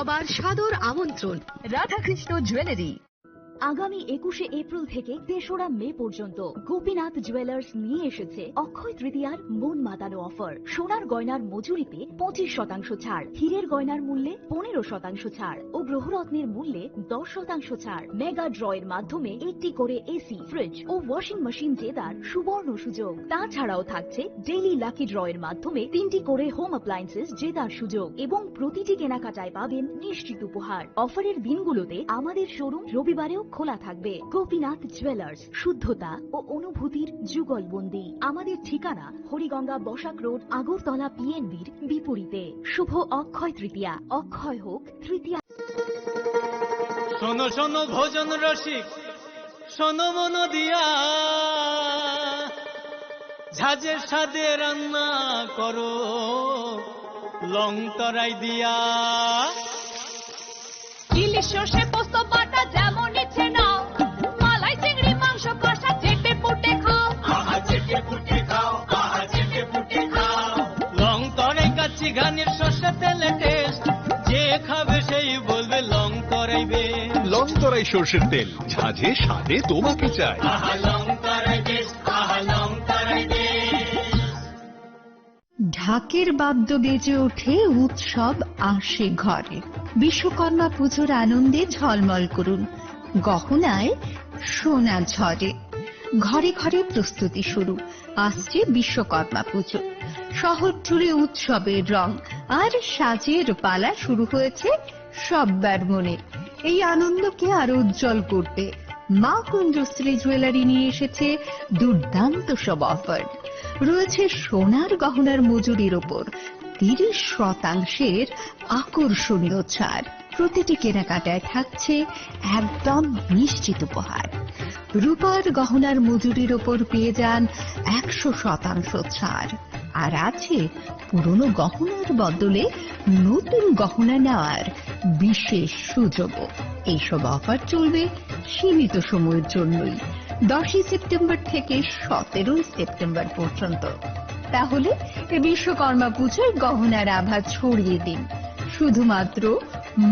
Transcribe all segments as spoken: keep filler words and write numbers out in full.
আবার সাদর আমন্ত্রণ। রাধাকৃষ্ণ জুয়েলারি। আগামী একুশে এপ্রিল থেকে তেসরা মে পর্যন্ত গোপীনাথ জুয়েলার্স নিয়ে এসেছে অক্ষয় তৃতীয়ার মন মাতানো অফার। সোনার গয়নার মজুরিতে পঁচিশ শতাংশ ছাড়, হীরের গয়নার মূল্যে পনেরো শতাংশ ছাড় ও গ্রহরত্নের মূল্যে দশ শতাংশ ছাড়। মেগা ড্রয়ের মাধ্যমে একটি করে এসি, ফ্রিজ ও ওয়াশিং মেশিন জেতার সুবর্ণ সুযোগ। তাছাড়াও থাকছে ডেইলি লাকি ড্রয়ের মাধ্যমে তিনটি করে হোম অ্যাপ্লায়েন্সেস জেতার সুযোগ এবং প্রতিটি কেনাকাটায় পাবেন নিশ্চিত উপহার। অফারের দিনগুলোতে আমাদের শোরুম রবিবারেও খোলা থাকবে। গোপীনাথ জুয়েলার্স, শুদ্ধতা ও অনুভূতির যুগলবন্দি। আমাদের ঠিকানা হরিগঙ্গা বসাক রোড, আগরতলা পিএনবির বিপরীতে। শুভ অক্ষয় তৃতীয়া, অক্ষয় হোক তৃতীয়া। শোনো শোনো ভোজন রসিক, শোনো মন দিয়া, ঝাঁঝের স্বাদে রান্না করো লং তরাই দিয়া। ইলিশ সর্ষে পোস্ত বাটা যেমন ইচ্ছে নাও, মালাই চিংড়ি মাংস কষা চেটে পুটে খাও। আহা চেটে পুটে খাও, আহা চেটে পুটে খাও। লং তরাই কাচ্চি ঘানির সর্ষে তেলে টেস্ট, যে খাবে সেই বলবে লং তরাই বেশ। লং তরাই সর্ষের তেল, ঝাঁঝে স্বাদে তোমাকে চাই। আহা লং তরাই বেশ, আহা লং তরাই বেশ। ঢাকের বাদ্য বেজে ওঠে, উৎসব আসে ঘরে। বিশ্বকর্মা পুজোর আনন্দে ঝলমল করুন, গহনায় সোনা ঝরে। ঘরে ঘরে প্রস্তুতি শুরু, আসছে বিশ্বকর্মা পুজো। শহর জুড়ে উৎসবের রং আর সাজের পালা শুরু হয়েছে সব্বার মনে। এই আনন্দকে আরো উজ্জ্বল করতে মা কুঞ্জশ্রী জুয়েলারি নিয়ে এসেছে দুর্দান্ত সব অফার। রয়েছে সোনার গহনার মজুরির ওপর তিরিশ শতাংশের আকর্ষণীয় ছাড়। প্রতিটি কেনাকাটায় থাকছে একদম নিশ্চিত উপহার। রূপার গহনার মজুরির ওপর পেয়ে যান একশো শতাংশ ছাড়। আর আছে পুরনো গহনার বদলে নতুন গহনা নেওয়ার বিশেষ সুযোগও। এইসব অফার চলবে সীমিত সময়ের জন্যই, দশই সেপ্টেম্বর থেকে সতেরোই সেপ্টেম্বর পর্যন্ত। তাহলে এ বিশ্বকর্মা পুজোয় গহনার আভা ছড়িয়ে দিন শুধুমাত্র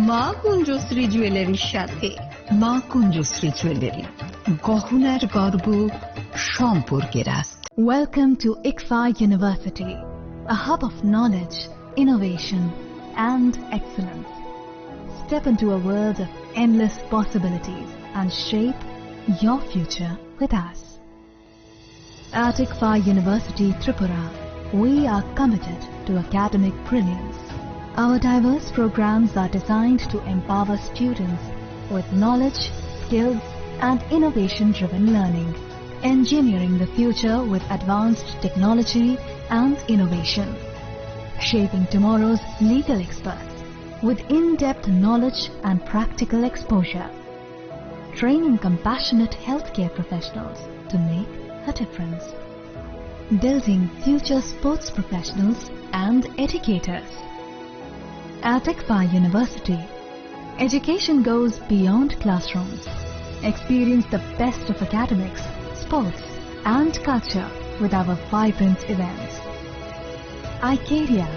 মা কুঞ্জশ্রী জুয়েলারির সাথে। মা কুঞ্জশ্রী জুয়েলারি, গহনার গর্ব, সম্পর্কের আস্থা। Welcome to ICFAI University, a hub of knowledge, innovation, and excellence. Step into a world of endless possibilities and shape your future with us. At ICFAI University Tripura, we are committed to academic brilliance. Our diverse programs are designed to empower students with knowledge, skills, and innovation-driven learning, engineering the future with advanced technology and innovation, shaping tomorrow's legal experts with in-depth knowledge and practical exposure, training compassionate healthcare professionals to make a difference, building future sports professionals and educators. At ICFAI University, education goes beyond classrooms. Experience the best of academics, sports, and culture with our vibrant events. Icaria,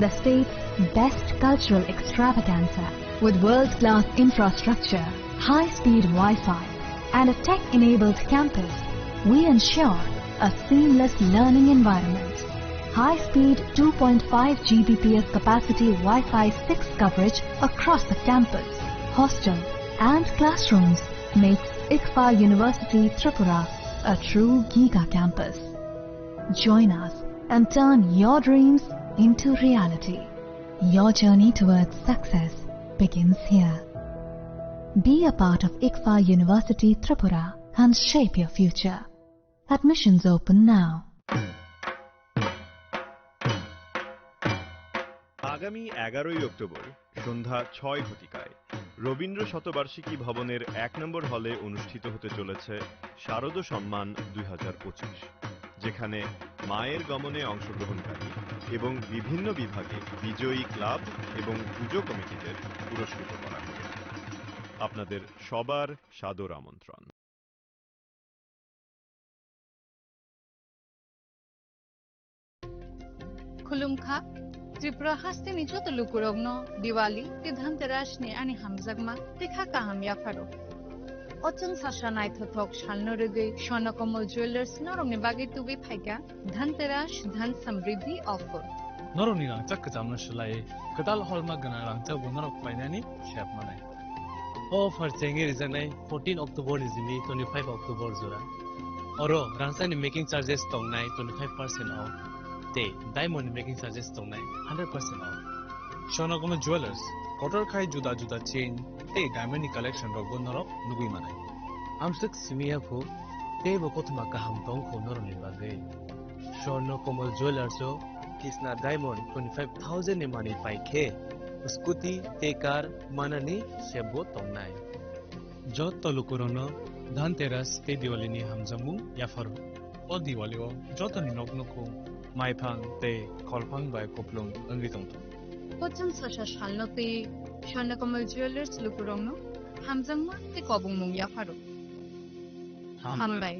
the state's best cultural extravaganza, with world-class infrastructure, high-speed Wi-Fi, and a tech-enabled campus, we ensure a seamless learning environment. High-speed two point five G B P S capacity Wi-Fi six coverage across the campus, hostel, and classrooms makes ICFAI University Tripura a true giga campus. Join us and turn your dreams into reality. Your journey towards success begins here. Be a part of ICFAI University Tripura and shape your future. Admissions open now. আগামী এগারোই অক্টোবর সন্ধ্যা ছয় ঘটিকায় রবীন্দ্র শতবার্ষিকী ভবনের এক নম্বর হলে অনুষ্ঠিত হতে চলেছে শারদ সম্মান দুই হাজার পঁচিশ, যেখানে মায়ের গমনে অংশগ্রহণকারী এবং বিভিন্ন বিভাগে বিজয়ী ক্লাব এবং পুজো কমিটিদের পুরস্কৃত করা হবে। আপনাদের সবার সাদর আমন্ত্রণ। Khulumkha, Tripura hasteni joto lukurokno Diwali tei Dhanteras ni ani hamjakma tei kha kaham yapharo. O chwng sasa naithothok salno rwgwi Swarnakomal Jewellers norokni bagwi tubui phaikha Dhanteras Dhan Samriddhi offer. Norokni rangchak kwchamno swlaiwi kwtal holma gwnang rangchakbo norok painani sep manai. O offer chengwi rijaknai fourteen October ni simi twenty-five October jora. Oro rangchakni making charges tongnai twenty-five percent off tei diamond ni making charges tongnai hundred percent off. Swarnakomal Jewellers, kotor khai juda juda chain tei diamond ni collection rokbo norok nugwi manai. Amswk simi ya phu, teibo kothoma kaham tong kho norokni bagwi. Swarnakomal Jewellers o kisna diamond twenty-five thousand ni manwi pai khe scooty tei car manani sebo tongnai. Joto lukurokno Dhanteras tei Diwali ni hamjakmung yapharo. O Diwali o jotoni nok nukhung maiphang tei kholphang bai kuplung wngwi tongthung. Kochang sasa salno tei Swarnakomal Jewellers lukurokno hamjakma tei kobongmung yapharo. Ham. Hambai.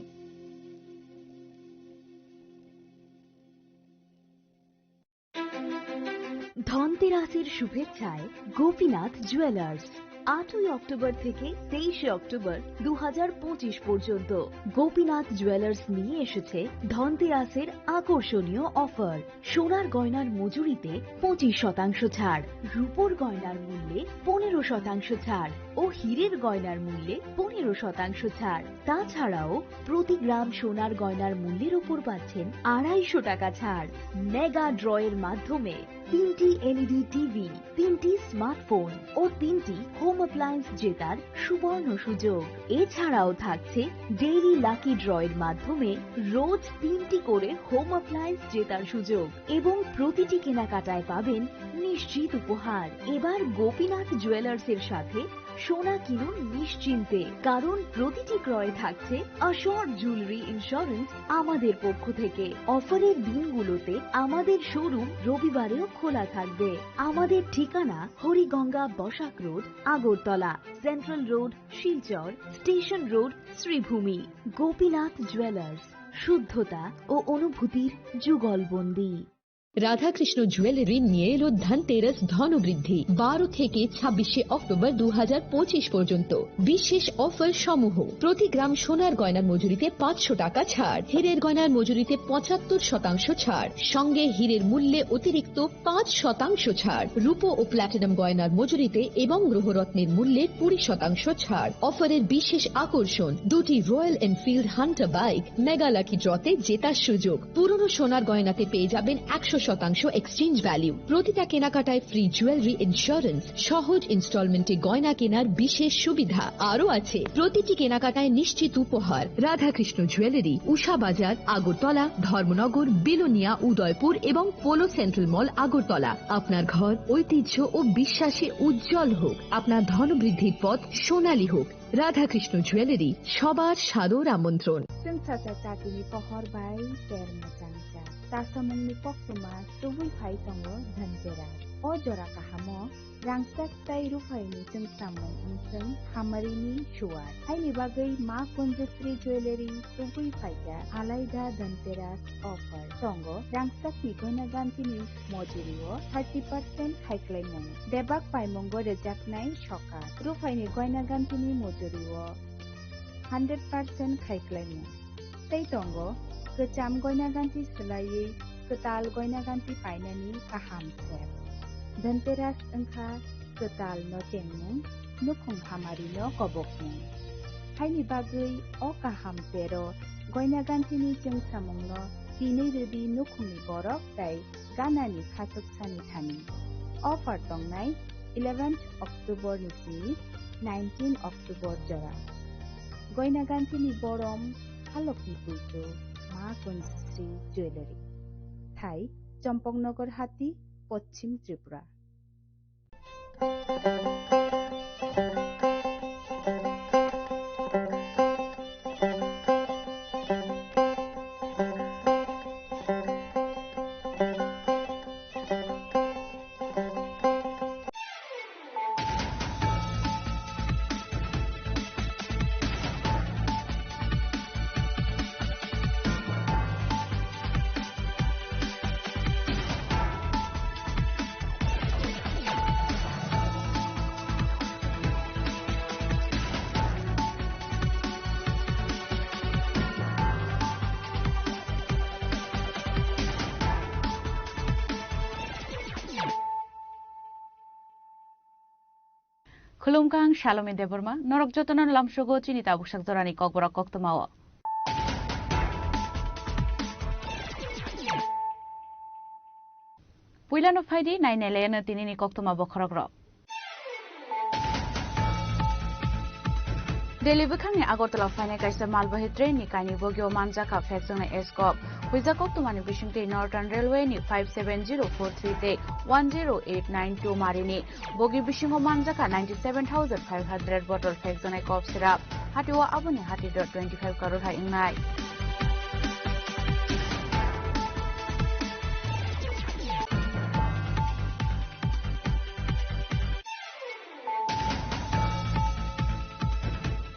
ধনতেরাসের শুভেচ্ছায় গোপীনাথ জুয়েলার্স। আটই অক্টোবর থেকে তেইশে অক্টোবর দু হাজার পঁচিশ পর্যন্ত গোপীনাথ জুয়েলার্স নিয়ে এসেছে ধনতেরাসের আকর্ষণীয় অফার। সোনার গয়নার মজুরিতে পঁচিশ শতাংশ ছাড়, রূপোর গয়নার মূল্যে পনেরো শতাংশ ছাড় ও হীরের গয়নার মূল্যে পনেরো শতাংশ ছাড়। তাছাড়াও প্রতি গ্রাম সোনার গয়নার মূল্যের উপর পাচ্ছেন আড়াইশো টাকা ছাড়। মেগা ড্রয়ের মাধ্যমে তিনটি এলইডি টিভি, তিনটি স্মার্টফোন ও তিনটি হোম অ্যাপ্লায়েন্স জেতার সুবর্ণ সুযোগ। এছাড়াও থাকছে ডেইলি লাকি ড্রয়ের মাধ্যমে রোজ তিনটি করে হোম অ্যাপ্লায়েন্স জেতার সুযোগ এবং প্রতিটি কেনাকাটায় পাবেন নিশ্চিত উপহার। এবার গোপীনাথ জুয়েলার্সের সাথে সোনা কিনুন নিশ্চিন্তে, কারণ প্রতিটি ক্রয়ে থাকছে অ্যাসিওরড জুয়েলারি ইন্স্যুরেন্স আমাদের পক্ষ থেকে। অফারের দিনগুলোতে আমাদের শোরুম রবিবারেও খোলা থাকবে। আমাদের ঠিকানা Hariganga Basak road, Agartala, central road, Silchar, station road, Sribhumi. Gopinath jewellers, শুদ্ধতা ও অনুভূতির যুগলবন্দী। রাধাকৃষ্ণ জুয়েলারি নিয়ে এলো ধনতেরাস ধনবৃদ্ধি। বারো থেকে ছাব্বিশে অক্টোবর দু হাজার পঁচিশ পর্যন্ত বিশেষ অফার সমূহ: প্রতি গ্রাম সোনার গয়নার মজুরিতে পাঁচশো টাকা ছাড়, হীরের গয়নার মজুরিতে পঁচাত্তর শতাংশ ছাড়, সঙ্গে হীরের মূল্যে অতিরিক্ত পাঁচ শতাংশ ছাড়, রূপো ও প্ল্যাটিনাম গয়নার মজুরিতে এবং গ্রহরত্নের মূল্যে কুড়ি শতাংশ ছাড়। অফারের বিশেষ আকর্ষণ, দুটি royal Enfield Hunter bike mega lucky ড্রতে জেতার সুযোগ। পুরনো সোনার গয়নাতে পেয়ে যাবেন একশো শতাংশ এক্সচেঞ্জ ভ্যালু। প্রতিটা কেনাকাটায় ফ্রি জুয়েলারি ইন্স্যুরেন্স, সহজ ইনস্টলমেন্টে গয়না কেনার বিশেষ সুবিধা। আরও আছে প্রতিটি কেনাকাটায় নিশ্চিত উপহার। রাধাকৃষ্ণ জুয়েলারি, উষা বাজার, আগরতলা, ধর্মনগর, বিলোনিয়া, উদয়পুর এবং পোলো সেন্ট্রাল মল, আগরতলা। আপনার ঘর ঐতিহ্য ও বিশ্বাসে উজ্জ্বল হোক, আপনার ধনবৃদ্ধির পথ সোনালী হোক। রাধাকৃষ্ণ জুয়েলারি, সবার সাদর আমন্ত্রণ। Chwng sacha chatini pohor bai ter mwchangcha. Chasamungni koktwma tubui phai tongo Dhanteras. O jora kahamo rangchak tei ruphaini chwngsamung wngthwng hamarini suwar. Haini bagwi Ma Kunjasri Jewellery tubui phaikha alaida Dhanteras offer. Tongo rangchakni goina gantini mojurio thirty percent khaiklaimung. Bebak paimungo rwjaknai sokat. Ruphaini goina gantini mojurio hundred percent khaiklaimung. Tei tongo kwcham goina ganti swlaiwi kwtal goina ganti painani kaham sep. Dhanteras wngkha kwtal no chengmung, nukhung hamari no kobokmung. Haini bagwi o kaham tero goina gantini chwngsamungno tinwi rwdi nukhungni borok tei ganani khachuksani thani. Offer tongnai eleventh October ni simi nineteen October jora. Goina gantini borom halokni puitu Ma Kunjasri Jewellery. Thai Champaknagar Hati, Poschim Tripura. Khulumkha, ang Salome Debbarma, norok jotono lamsogo chini tabuksak jorani kokborok koktwmao. Puilano phaidi, nainailaino tinini koktwma bokhorokrok. Delhi bwkhakni Agartala phainai kaisa malbahi train ni kainwi bogio manjakha phekjaknai eskop. Huijak koktwmani bisingtwi Northern Railway ni five seven zero four three tei one zero eight nine two marini bogi bisingo manjakha ninety seven thousand five hundred bottle phekjaknai kop sirap. Hatio aboni hati do twenty five crore hai wngnai.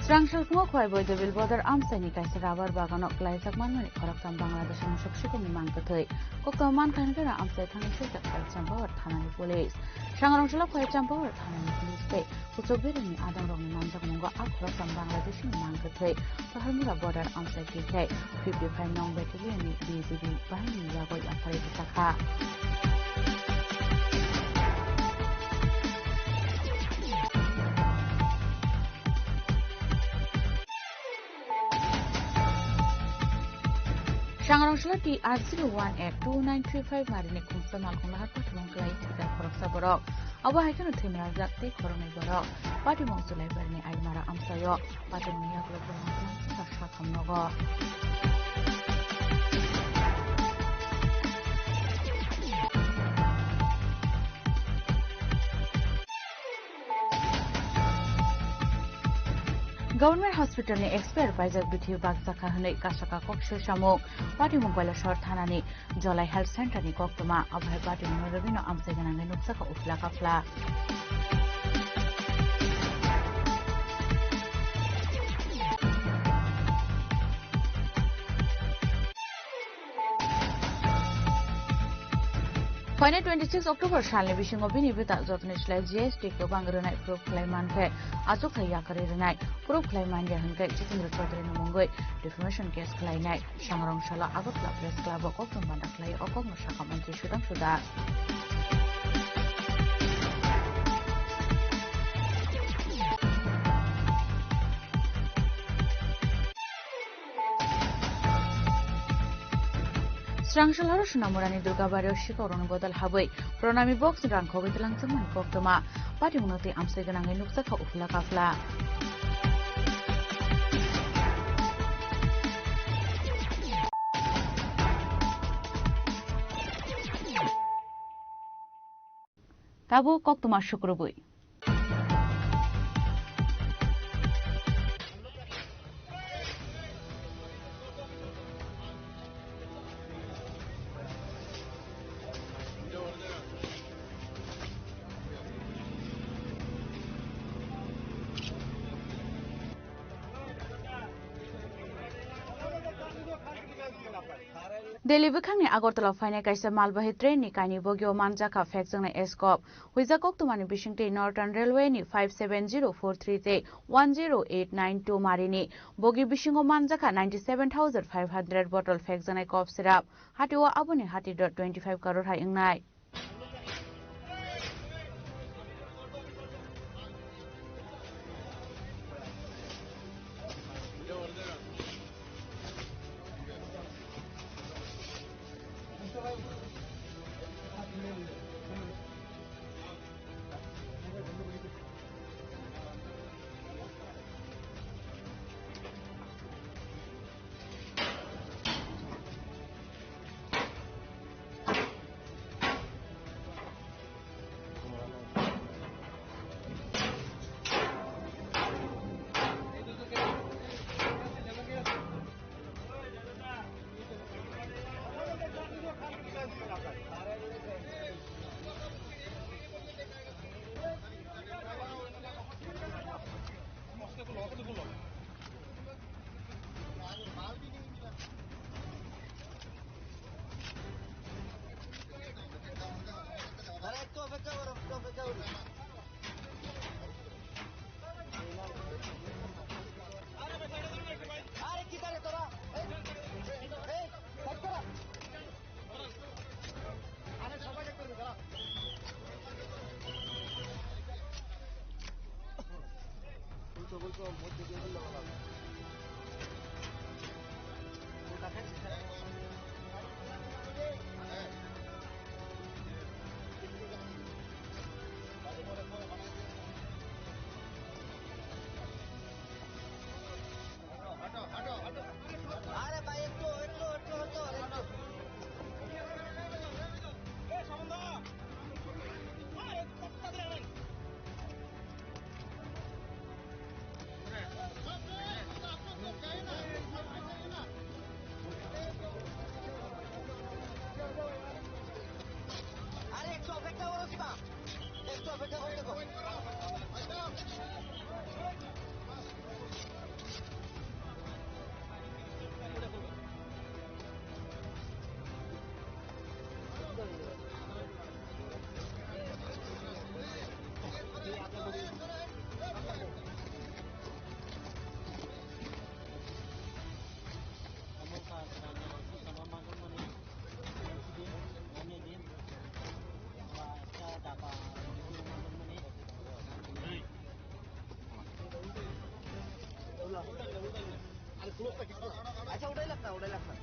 Srangsalphungo Khowai Boidobil Bodor amchaini kaisa rubber bagano klaijak manmani khoroktham Bangladesh mungsok sikumni mang kwthwi. Koktwma mankha hwnkhe amchai thangwi swijak Khowai Champawar thanani police. Sangrongsalao Khowai Champawar thanani police tei kuchuk beremni adongrokni manjakmungo a khoroktham Bangladeshni mang kwthwi Paharmura border amchai twi khai fifty five nong battalion ni B G B bahinini yago yapharwi rwchakha. Sangrongsalao T R zero one eight two nine three five marini khungsa malkhung lahar pathumung kwlai thwijak khoroksa borok. Abo hai kheno thwimajak tei khoroknwi borok. Patimung Chulaibarini Ailmara amchaio. Patimungni yaklok borok wngkha sakhamnogo. Government Hospital ni expire paijak bithi bakjakha hwnwi kasaka kok se samung. Patimung Kailasor thanani Jolai Health Center ni koktwma, abo hai patimungno rwgwino amchai gwnangwi nukjakha uphla kaphla. Phainai twenty six October salni bisingo bini bwta jotoni slai G S T kwbang rwnai proof khlai mankhe achukthai yakarwi rwnai. Proof khlai manya hwnkhe Jitendra Chaudhary ni mungwi defamation case khlainai. Sangrongsalao Agartala Press Club o koktwma banda khlai o kokno sakha mantri Sudhanshu Das. Srangsalao Sonamurani Durgabario sikorokni bodol habwi Pranami box ni rang khogwi twlangjakmani koktwma. Patimungno tei amchai gwnangwi nukjakha uphla kaphla. Tabuk koktwma sukrubwi. Delhi bwkhakni Agartala phainai kaisa malbahi train ni kainwi bogio manjakha phekjaknai eskop. Huijak koktwmani bisingtwi Northern Railway ni five seven zero four three tei one zero eight nine two marini bogi bisingo manjakha ninety seven thousand five hundred bottle phekjaknai kop sirap. Hatio aboni hati do twenty five crore hai wngnai. আরে ভাই, একটু, একটু, একটু, একটু, একটু। আরে, একটু অপেক্ষা করো, শিবা। একটু অপেক্ষা করতে থাকো। আচ্ছা, ওটাই লাগবে, ওটাই লাগবে।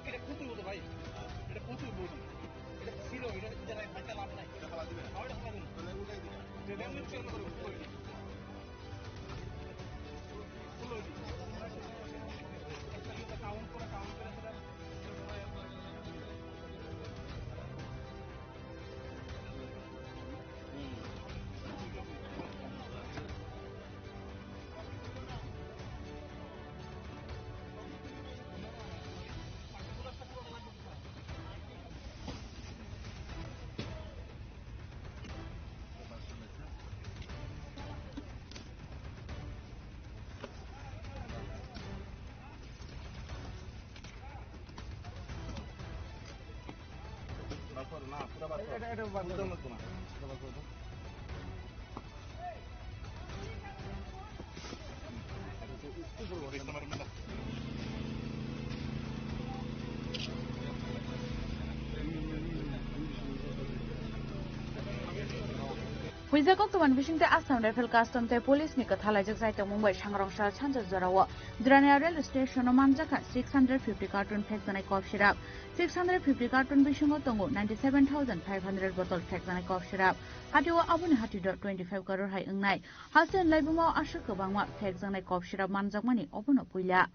এটা কতই হতো ভাই? এটা কতই বলি? এটা ছিল, এটা, এটা রাখা লাভ নাই। এটা খাওয়া দিবে না। খাওয়া, এটা খাওয়া দিবে না। তাহলে উল্টাই দিবে। এটা এমনি ছিল না, ওটা উল্টাই দিবে। উল্টাই দিবে। একটা ইয়ে কাউন্ট করে, কাউন্ট করে সেটা Huijak koktwmani bisingtwi Assam Rifle Custom tei Police ni kwthalaijak jai tongmung bai sangrong sal sanja jorao Jirania rail station o manjakha six hundred fifty carton phekjaknai kok sirap. Six hundred fifty carton bisingo tongo ninety seven thousand five hundred bottle phekjaknai kok sirap. Hatio aboni hatito twenty five crore hai wngnai. Haste laibuma o aswk kwbangma phekjaknai kok sirap manjakmani obono puila.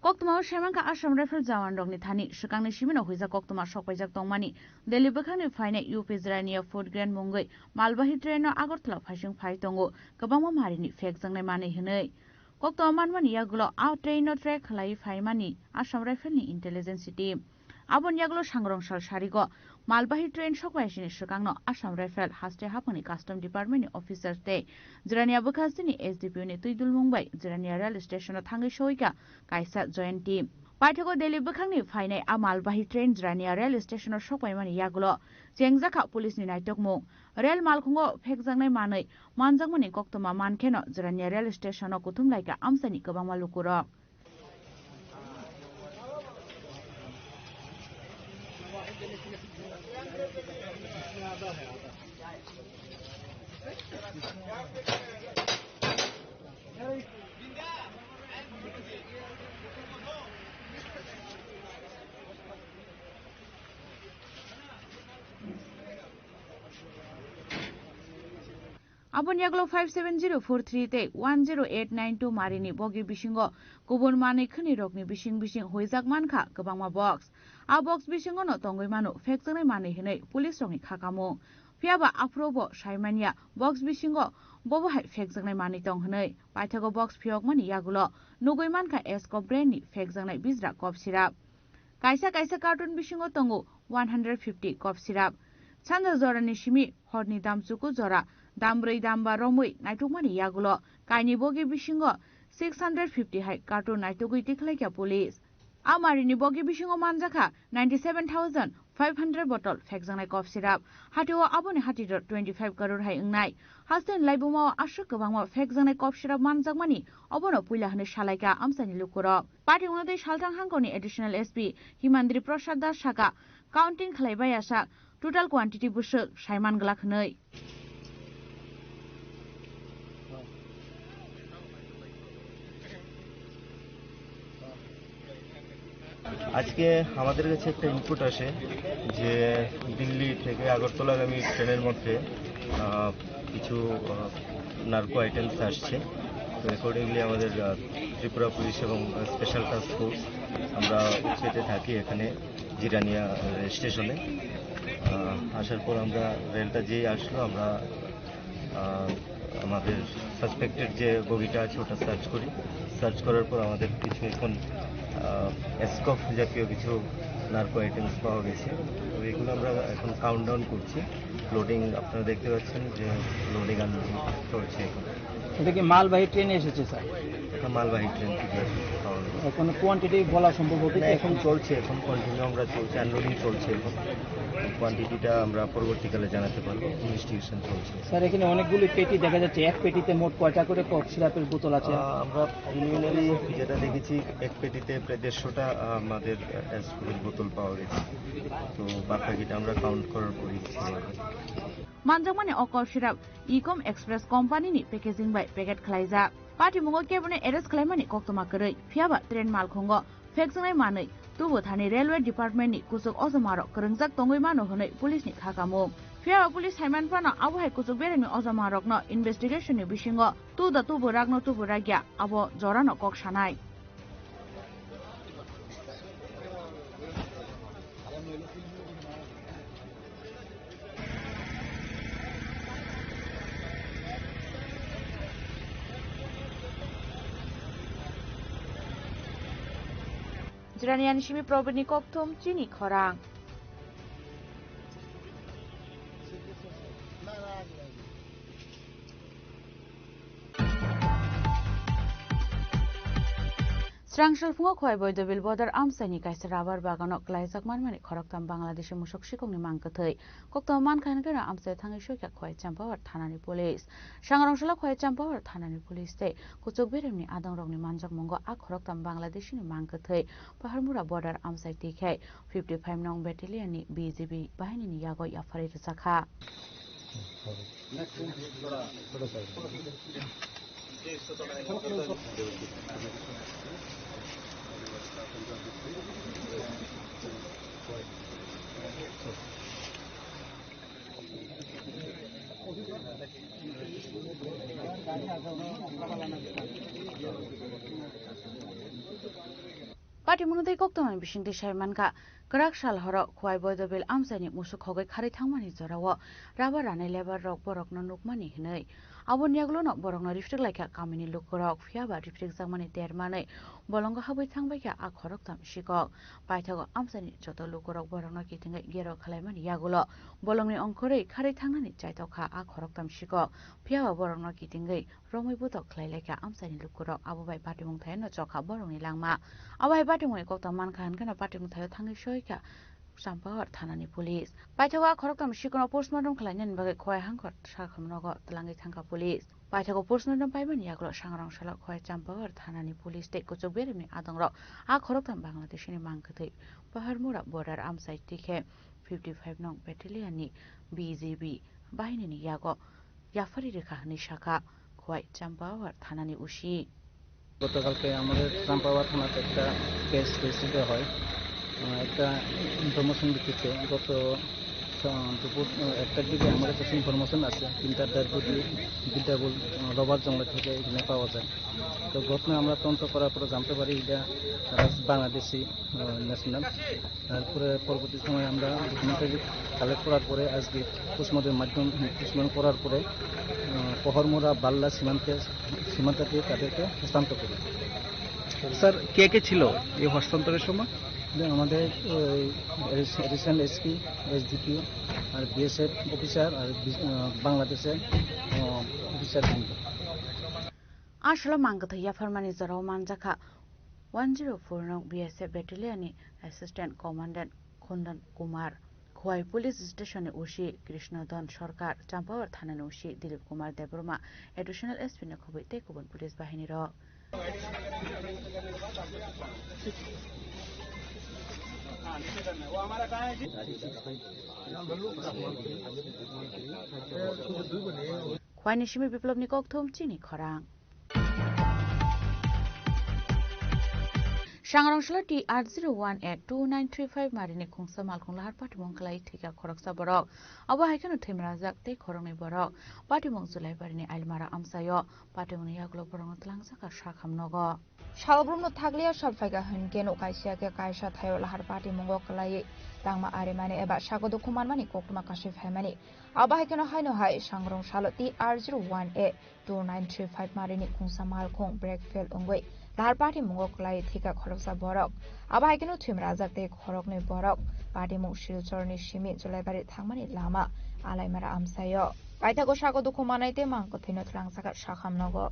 Koktwma o saimankha Assam Rifle jawan rokni thani swkangni simino huijak koktwma sokpaijak tongmani. Delhi bwkhakni phainai U P Jirania Food Grain mungwi malbahi train no Agartala phaising phai tongo, kwbangma marini phekjaknai manwi hwnwi. Koktwma manmani yagulo a train no track khlai phaimani Assam Rifle ni intelligence team. Aboni yagulo sangrong sal sarigo malbahi train sokpaisini swkangno Assam Rifle haste haphangni Custom Department ni officers tei Jirania bwkhastini S D P O ni twi dulmung bai Jirania rail station o thangwi soika kaisa joint team. Paithago Delhi bwkhakni phainai a malbahi train Jirania rail station o sokpaimani yagulo chengjakha police ni naitokmung. Rail malkhungo phekjaknai manwi manjakmani koktwma mankheno Jirania rail station o kuthum laika amchaini kwbangma lukurok. Aboni yagulo five seven zero four three tei one zero eight nine two marini bogi bisingo kubun manwi khwnwi rokni bising bising huijak mankha kwbangma box. A box bisingo no tongwi mano phekjaknai manwi hinwi police rokni khakamung. Phiyaba aphuru bo saimanya box bisingo bobo hai phekjaknai manwi tong hinwi. Paithago box phiyokmani yagulo nugwi mankha Esco brand ni phekjaknai bijra kop sirap. Kaisa kaisa carton bisingo tongo one hundred fifty cough syrup. Sanja jorani simi horni dam chuku jora, dam brwi dam ba romwi naitukmani yagulo kaini bogi bisingo six hundred fifty hai carton naitugwi tikhlaikha police. A marini bogi bisingo manjakha ninety seven thousand five hundred bottle phekjaknai cough syrup. Hatio aboni hatiro twenty five crore hai wngnai. Hasteni laibumao aswk kwbangma phekjaknai cough syrup manjakmani obono puila hwnwi salaikha amchaini lukurok. Party unotwi Salthang hangkoni Additional S P Himandri Prasad Das saka, counting khlai baiya sak, total quantity bwswk saiman glak hwnwi. আজকে আমাদের কাছে একটা ইনপুট আসে যে দিল্লি থেকে আগরতলাগামী ট্রেনের মধ্যে আহ, কিছু নার্কো আইটেমস আসছে। তো অ্যাকর্ডিংলি আমাদের আহ, ত্রিপুরা পুলিশ এবং স্পেশাল টাস্ক ফোর্স আমরা চেতে থাকি এখানে জিরানিয়া রেল স্টেশনে। আহ, আসার পর আমরা রেলটা যেই আসলো আমরা আহ, আমাদের সাসপেক্টেড যে বগিটা আছে ওটা সার্চ করি। সার্চ করার পর আমাদের কিছু এখন এসকফ জাতীয় কিছু নার্কো আইটেমস পাওয়া গেছে। তো এগুলো আমরা এখন কাউন্টডাউন করছি। লোডিং আপনারা দেখতে পাচ্ছেন যে লোডিং আনলোডিং চলছে এখন। এটা কি মালবাহী ট্রেনে এসেছে, স্যার? এটা মালবাহী ট্রেন থেকে পাওয়া গেছে। কোনো কোয়ান্টিটি বলা সম্ভব হবে না, কি এখন এখন? চলছে, এখন কন্টিনিউ আমরা চলছে, আনলোডিং চলছে এখন। কোয়ান্টিটিটা আমরা পরবর্তীকালে জানাতে পারবো, ইনভেস্টিগেশন চলছে। স্যার, এখানে অনেকগুলি পেটি দেখা যাচ্ছে, এক পেটিতে মোট কয়টা করে কফ সিরাপের বোতল আছে? আহ, আমরা প্রিলিমিনারি যেটা দেখেছি, এক পেটিতে প্রায় দেড়শোটা আমাদের এসকফের বোতল পাওয়া গেছে। তো বাদ বাকিটা আমরা কাউন্ট করার পরে দিচ্ছি। Manjakmani o cough syrup Ecom Express company ni packaging bai packet khlaijak. Patimungo kebono arrest khlaimani koktwma kwrwi, phiyaba train malkhungo phekjaknai manwi tubu thani railway department ni kuchuk ojomarok kwrwngjak tongwi mano hwnwi police ni khakamung. Phiyaba police saiman phano abo hai kuchuk beremni ojomarokno investigation ni bisingo tuda tubu rakno tubu rakya abo jorano kok sanai. Jiraniani simi Probirni kokthum chini khorang. Srang salphungo Khowai Boidobil border amchaini kaisa rubber bagano klaijak manmani khoroktham Bangladeshi musuk sikokni mang kwthwi. Koktwma mankha hwnkhe no amchai thangwi soikha Khowai Champawar thanani police. Sangrong salo Khowai Champawar thanani police tei kuchuk beremni adongrokni manjakmungo a khoroktham Bangladeshini mang kwthwi Paharmura border amchai twikhai fifty five nong battalion ni B G B bahinini yago yapharwi rwjakha. Patimungo tei koktwmani bisingtwi sai mankha, kwrak sal horo Khowai Boidobil amchaini musuk hogwi kharwi thangmani jorao rubber ranai labour rok borokno nukmani hwnwi. Aboni yagulono borokno rifrwk laikha kamini lukurok, phiya ba rifrwkjakmani ter manwi bolongo habwi thangbaikha a khoroktham sikok. Paithago amchaini joto lukurok borokno kitingwi gero khwlaimani yagulo bolongni ongkhorwi kharwi thangnani chaitokha a khoroktham sikok, phiya ba borokno kitingwi romwi butok khlai laikha amchaini lukurok, abo bai patimung thaino chokha borokni langma. Abo hai patimungni koktham mankha hwnkhe no patimung thaio thangwi soikha Champawar thanani police. Paithago a khoroktham sikono postmortem khlainani bagwi Khowai Hangkhor sakhamnogo twlangwi thangkha police. Paithago postmortem paimani yagulo sangrong salo Khowai Champawar thanani police tei kuchuk beremni adongrok a khoroktham Bangladeshini mangkwthwi Paharmura border amchai tikhe fifty five nong battalionni B G B bahinini yago yaphari rwkha hwnwi sakha Khowai Champawar thanani O C. গতকালকে আমাদের চাম্পাওয়ার থানাতে একটা case register হয়। আহ, একটা ইনফরমেশন ভিত্তিতে গত, আহ, দুপুর, আহ, একটার দিকে আমার কাছে ইনফরমেশন আছে, তিনটার দেড় কোটি বিদ্যাবুল, আহ, রবার জঙ্গল থেকে এখানে পাওয়া যায়। তো ঘটনা আমরা তদন্ত করার পরে জানতে পারি এটা তারা বাংলাদেশি, আহ, ন্যাশনাল। তারপরে পরবর্তী সময় আমরা ডকুমেন্টারি কালেক্ট করার পরে আজকে পোস্টমর্টমের মাধ্যমে, পোস্টমর্টম করার পরে, আহ, পহরমোড়া বাল্লা সীমান্তে, সীমান্ত দিয়ে তাদেরকে হস্তান্তর করি। স্যার, কে কে ছিল এই হস্তান্তরের সময়? এটা আমাদের ওই অ্যাডিশনাল এসপি, এসডিপিও আর বিএসএফ অফিসার আর বি-, আহ, বাংলাদেশের, আহ, অফিসার কিন্তু। Asolo mangkwthwi yapharmani jorao manjakha one zero four nong B S F battalion ni assistant commandant Khundan Kumar. Khowai police station ni O C Krishna Don Sarkar, Champawar thana ni O C Dilip Kumar Debbarma, additional S P ni khobwi tei kubun police bahini rok. Khowai ni simi Biplop ni kokthum chini khorang. Sangrong salo T R zero one eight two nine three five mari ni khungsa malkhung lahar patimung khlai thika khoroksa borok. Abo hai kheno thwimrajak tei khoroknwi borok. Patimung Julaibari ni Ailmara amchaio. Patimung ni yagulo borok no twlangjakha sakham nogo. Salbrumno thakliya sal phaikha hwnkhe no kaisa khe kaisa thaio lahar patimungo kwlaiwi tangma arimani eba sago dukhu manmani koktwma kasui phaimani. Abo hai kheno haino hai sangrong salo T R zero one A two nine three five marini khungsa malkhung break fail wngwi lahar patimungo kwlai thika khoroksa borok. Abo hai kheno thwimrajak tei khoroknwi borok patimung Silchorni simi Julaibari thangmani lama Alaimara amchaio. Paithago sago dukhu manai tei mang kwthwino twlangjakha sakham nogo.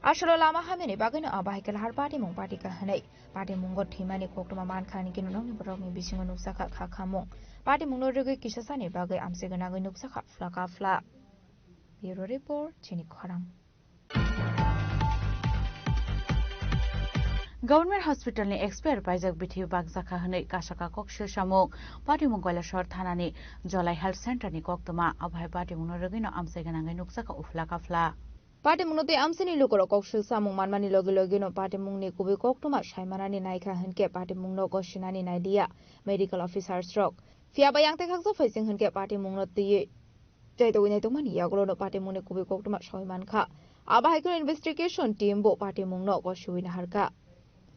Asolo lama hamyani bagwino abo hai khe lahar patimung patika hwnwi patimungo thwimani koktwma mankha hwnwi khe nokni borokni bisingo nukjakha kha khamung. Patimungno rwgwi kisasani bagwi amchai gwnangwi nukjakha phla ka phla. Bureau Report, chini khorang. Government Hospital ni expire paijak bithi bakjakha hwnwi kasaka kok swsamung. Patimung Kailasor thanani Jolai Health Center ni koktwma, abo hai patimungno rwgwino amchai gwnangwi nukjakha uphla kaphla. Patimungno tei amchaini lukurok kok swsamung manmani logi logino patimungni kubui koktwma saimanani naikha hwnkhe patimungno gosinani nailiya medical officers rok. Phiya ba yang tei khaksa phaising hwnkhe patimungno twiwi chaitogwi naitokmani yagulono patimungni kubui koktwma soi mankha. Abo hai kheno investigation team bo patimungno gosiwi naharkha.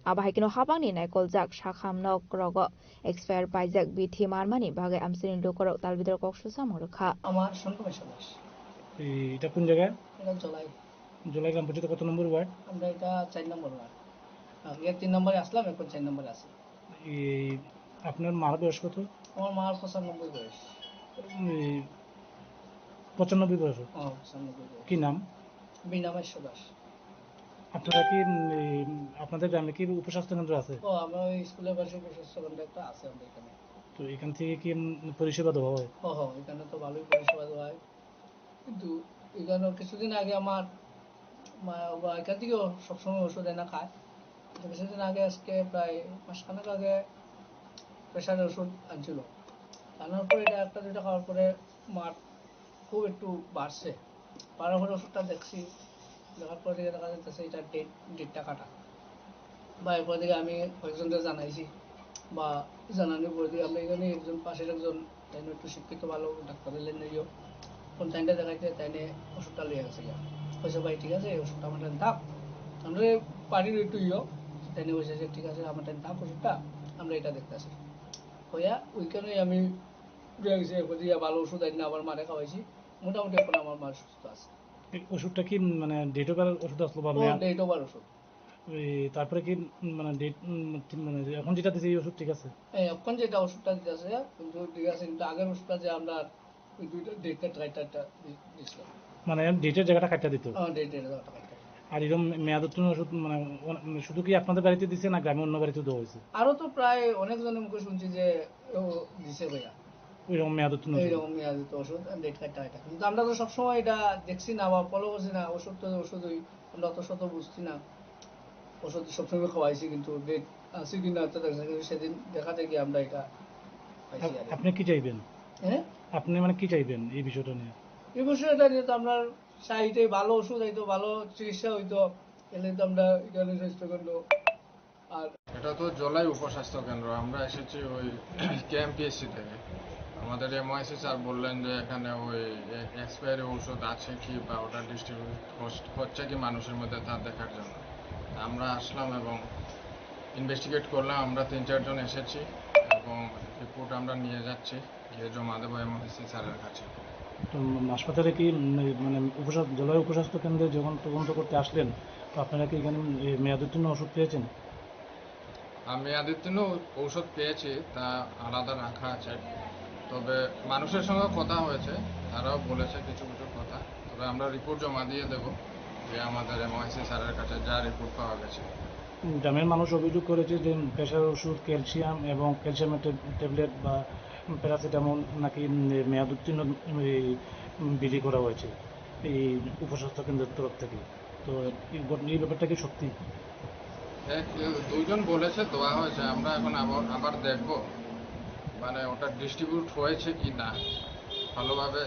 Abo hai kheno hapangni naikoljak sakham nok rogo expire paijak bithi manmani bagwi amchaini lukurok talbidoro kok swsamung rwkha. আমার সন্টু মেশো দাস। এই, এটা কোন জায়গা? এটা জলাই। জলাই গ্রাম পঞ্চায়েত কত নম্বর ওয়ার্ড? আমরা এটা চার নম্বর ওয়ার্ড। আগে তিন নম্বরে আসলাম, এখন চার নম্বরে আছি। এই, আপনার মার বয়স কত? আমার মার পঁচানব্বই বয়স। এই, পঁচানব্বই বয়স? হ্যাঁ, পঁচানব্বই বয়স। কি নাম? বিনা মেশো দাস। আপনারা কি, উম, এই, আপনাদের গ্রামে কি উপস্বাস্থ্য কেন্দ্র আছে? ও, আমরা ওই স্কুলের পাশে উপস্বাস্থ্য কেন্দ্র একটা আছে আমাদের এখানে। তো এখান থেকে কি, উম, পরিষেবা দেওয়া হয়? ও, হ, এখানে তো ভালোই পরিষেবা দেওয়া হয়। কিন্তু এখানে কিছুদিন আগে আমার মা বাবা এখান থেকেও সবসময় ওষুধ এনে খায়। তো কিছুদিন আগে, আজকে প্রায় মাসখানেক আগে প্রেশারের ওষুধ আনছিল। আনার পরে এটা একটা দুইটা খাওয়ার পরে মার খুব একটু বাড়ছে। বাড়ার পরে ওষুধটা দেখছি, দেখার পরে দেখা যাচ্ছে এটা ডেট, ডেটটা কাটা। বা এরপর থেকে আমি কয়েকজনকে জানাইছি, বা জানানোর পরে থেকে আমরা এখানে একজন, পাশের একজন, তাই একটু শিক্ষিত ভালো ডাক্তারের লাইনে গিয়েও কোন তাইনটা দেখাইতে তাইনে ওষুধটা লইয়া গেছে গিয়া। কইছে, "ভাই, ঠিক আছে, এই ওষুধটা আমার টাইম থাক।" আমরা বাড়ির একটু ইয়ো, তাইনে কইছে যে, "ঠিক আছে, আমার টাইম থাক ওষুধটা, আমরা এটা দেখতেছি।" কইয়া ওইখানে আমি লইয়া গেছি, এখন দিয়া ভালো ওষুধ আনি আবার মারে খাওয়াইছি। মোটামুটি এখন আমার মা সুস্থ আছে। এই ওষুধটা কি, মানে, ডেট ওভার ওষুধ আসলো বা ও মেয়াদ? ডেট ওভার ওষুধ। এই তারপরে কি, উম, মানে, ডেট, উম, ঠিক, মানে, এখন যেটা দিছে এই ওষুধ ঠিক আছে? হ্যাঁ, এখন যেটা ওষুধটা দিতেছে, কিন্তু ঠিক আছে, কিন্তু আগের ওষুধটা যে আমরা ওই দুইটা ডেটটা ট্রাইটা দি-, দিছিলাম। মানে, ডেটের জায়গাটা কাটটা দিত? হ্যাঁ, ডেটের জায়গাটা কাটটা। আর এরকম মেয়াদ উত্তীর্ণ ওষুধ, মানে, অন-, মানে, শুধু কি আপনাদের বাড়িতে দিছে না গ্রামে অন্য বাড়িতে দেওয়া হয়েছে? আরো তো প্রায় অনেক জনের মুখে শুনছি যে ও দিছে ভাইয়া। ওইরকম মেয়াদ উত্তীর্ণ ওষুধ? এইরকম মেয়াদ উত্তীর্ণ ওষুধ, ডেট কাটটা এটা। কিন্তু আমরা তো সবসময় এটা দেখছি না বা ফলো করছি না, ওষুধ তো ওষুধই, আমরা অত শত বুঝছি না। ওষুধ সবসময় খাওয়াইছি, কিন্তু ডেট আছে কি না তো দেখা যাচ্ছে, সেদিন দেখাতে গিয়ে আমরা এটা পাইছি আর কি। আপনি কি চাইবেন? হ্যাঁ? আপনি, মানে, কি চাইবেন এই বিষয়টা নিয়ে? এই বিষয়টা নিয়ে তো আমরা চাই যে ভালো ওষুধ হইতো, ভালো চিকিৎসা হইতো, এলে তো আমরা এখানে স্বাস্থ্যকেন্দ্র আর এটা তো জলাই উপস্বাস্থ্য কেন্দ্র। আমরা এসেছি ওই কেএমপিএসসি থেকে। আমাদের এমওআইসি স্যার বললেন যে এখানে ওই এ-, এক্সপায়ারি ঔষধ আছে কি বা ওটা ডিস্ট্রিবিউট হচ-, হচ্ছে কি মানুষের মধ্যে তা দেখার জন্য। আমরা আসলাম এবং ইনভেস্টিগেট করলাম। আমরা তিন চারজন এসেছি এবং রিপোর্ট আমরা নিয়ে যাচ্ছি, গিয়ে জমা দেবো এমওআইসি স্যারের কাছে। তো, উম, হাসপাতালে কি, উম, এই, মানে, উপস্বাস্থ্য, জেলার উপস্বাস্থ্য কেন্দ্রে যখন তদন্ত করতে আসলেন, তো আপনারা কি এখানে, উম, এই মেয়াদোত্তীর্ণ ওষুধ পেয়েছেন? আমি মেয়াদোত্তীর্ণ ঔষধ পেয়েছি, তা আলাদা রাখা আছে। তবে মানুষের সঙ্গে কথা হয়েছে, তারাও বলেছে কিছু কিছু কথা। তবে আমরা রিপোর্ট জমা দিয়ে দেব, যে আমাদের এমওআইসি স্যারের কাছে যা রিপোর্ট পাওয়া গেছে। গ্রামের মানুষ অভিযোগ করেছে যে প্রেশার ওষুধ, ক্যালসিয়াম এবং ক্যালসিয়ামের ট্যাব-, ট্যাবলেট বা প্যারাসিটামল নাকি, উম, মেয়াদ উত্তীর্ণ, উম, এই, উম, বিলি করা হয়েছে এই উপস্বাস্থ্য কেন্দ্রের তরফ থেকে। তো এই ঘটনা, এই ব্যাপারটা কি সত্যি? এক, দুইজন বলেছে দেওয়া হয়েছে, আমরা এখন আবার, আবার দেখব, মানে, ওটা ডিস্ট্রিবিউট হয়েছে কি না, ভালোভাবে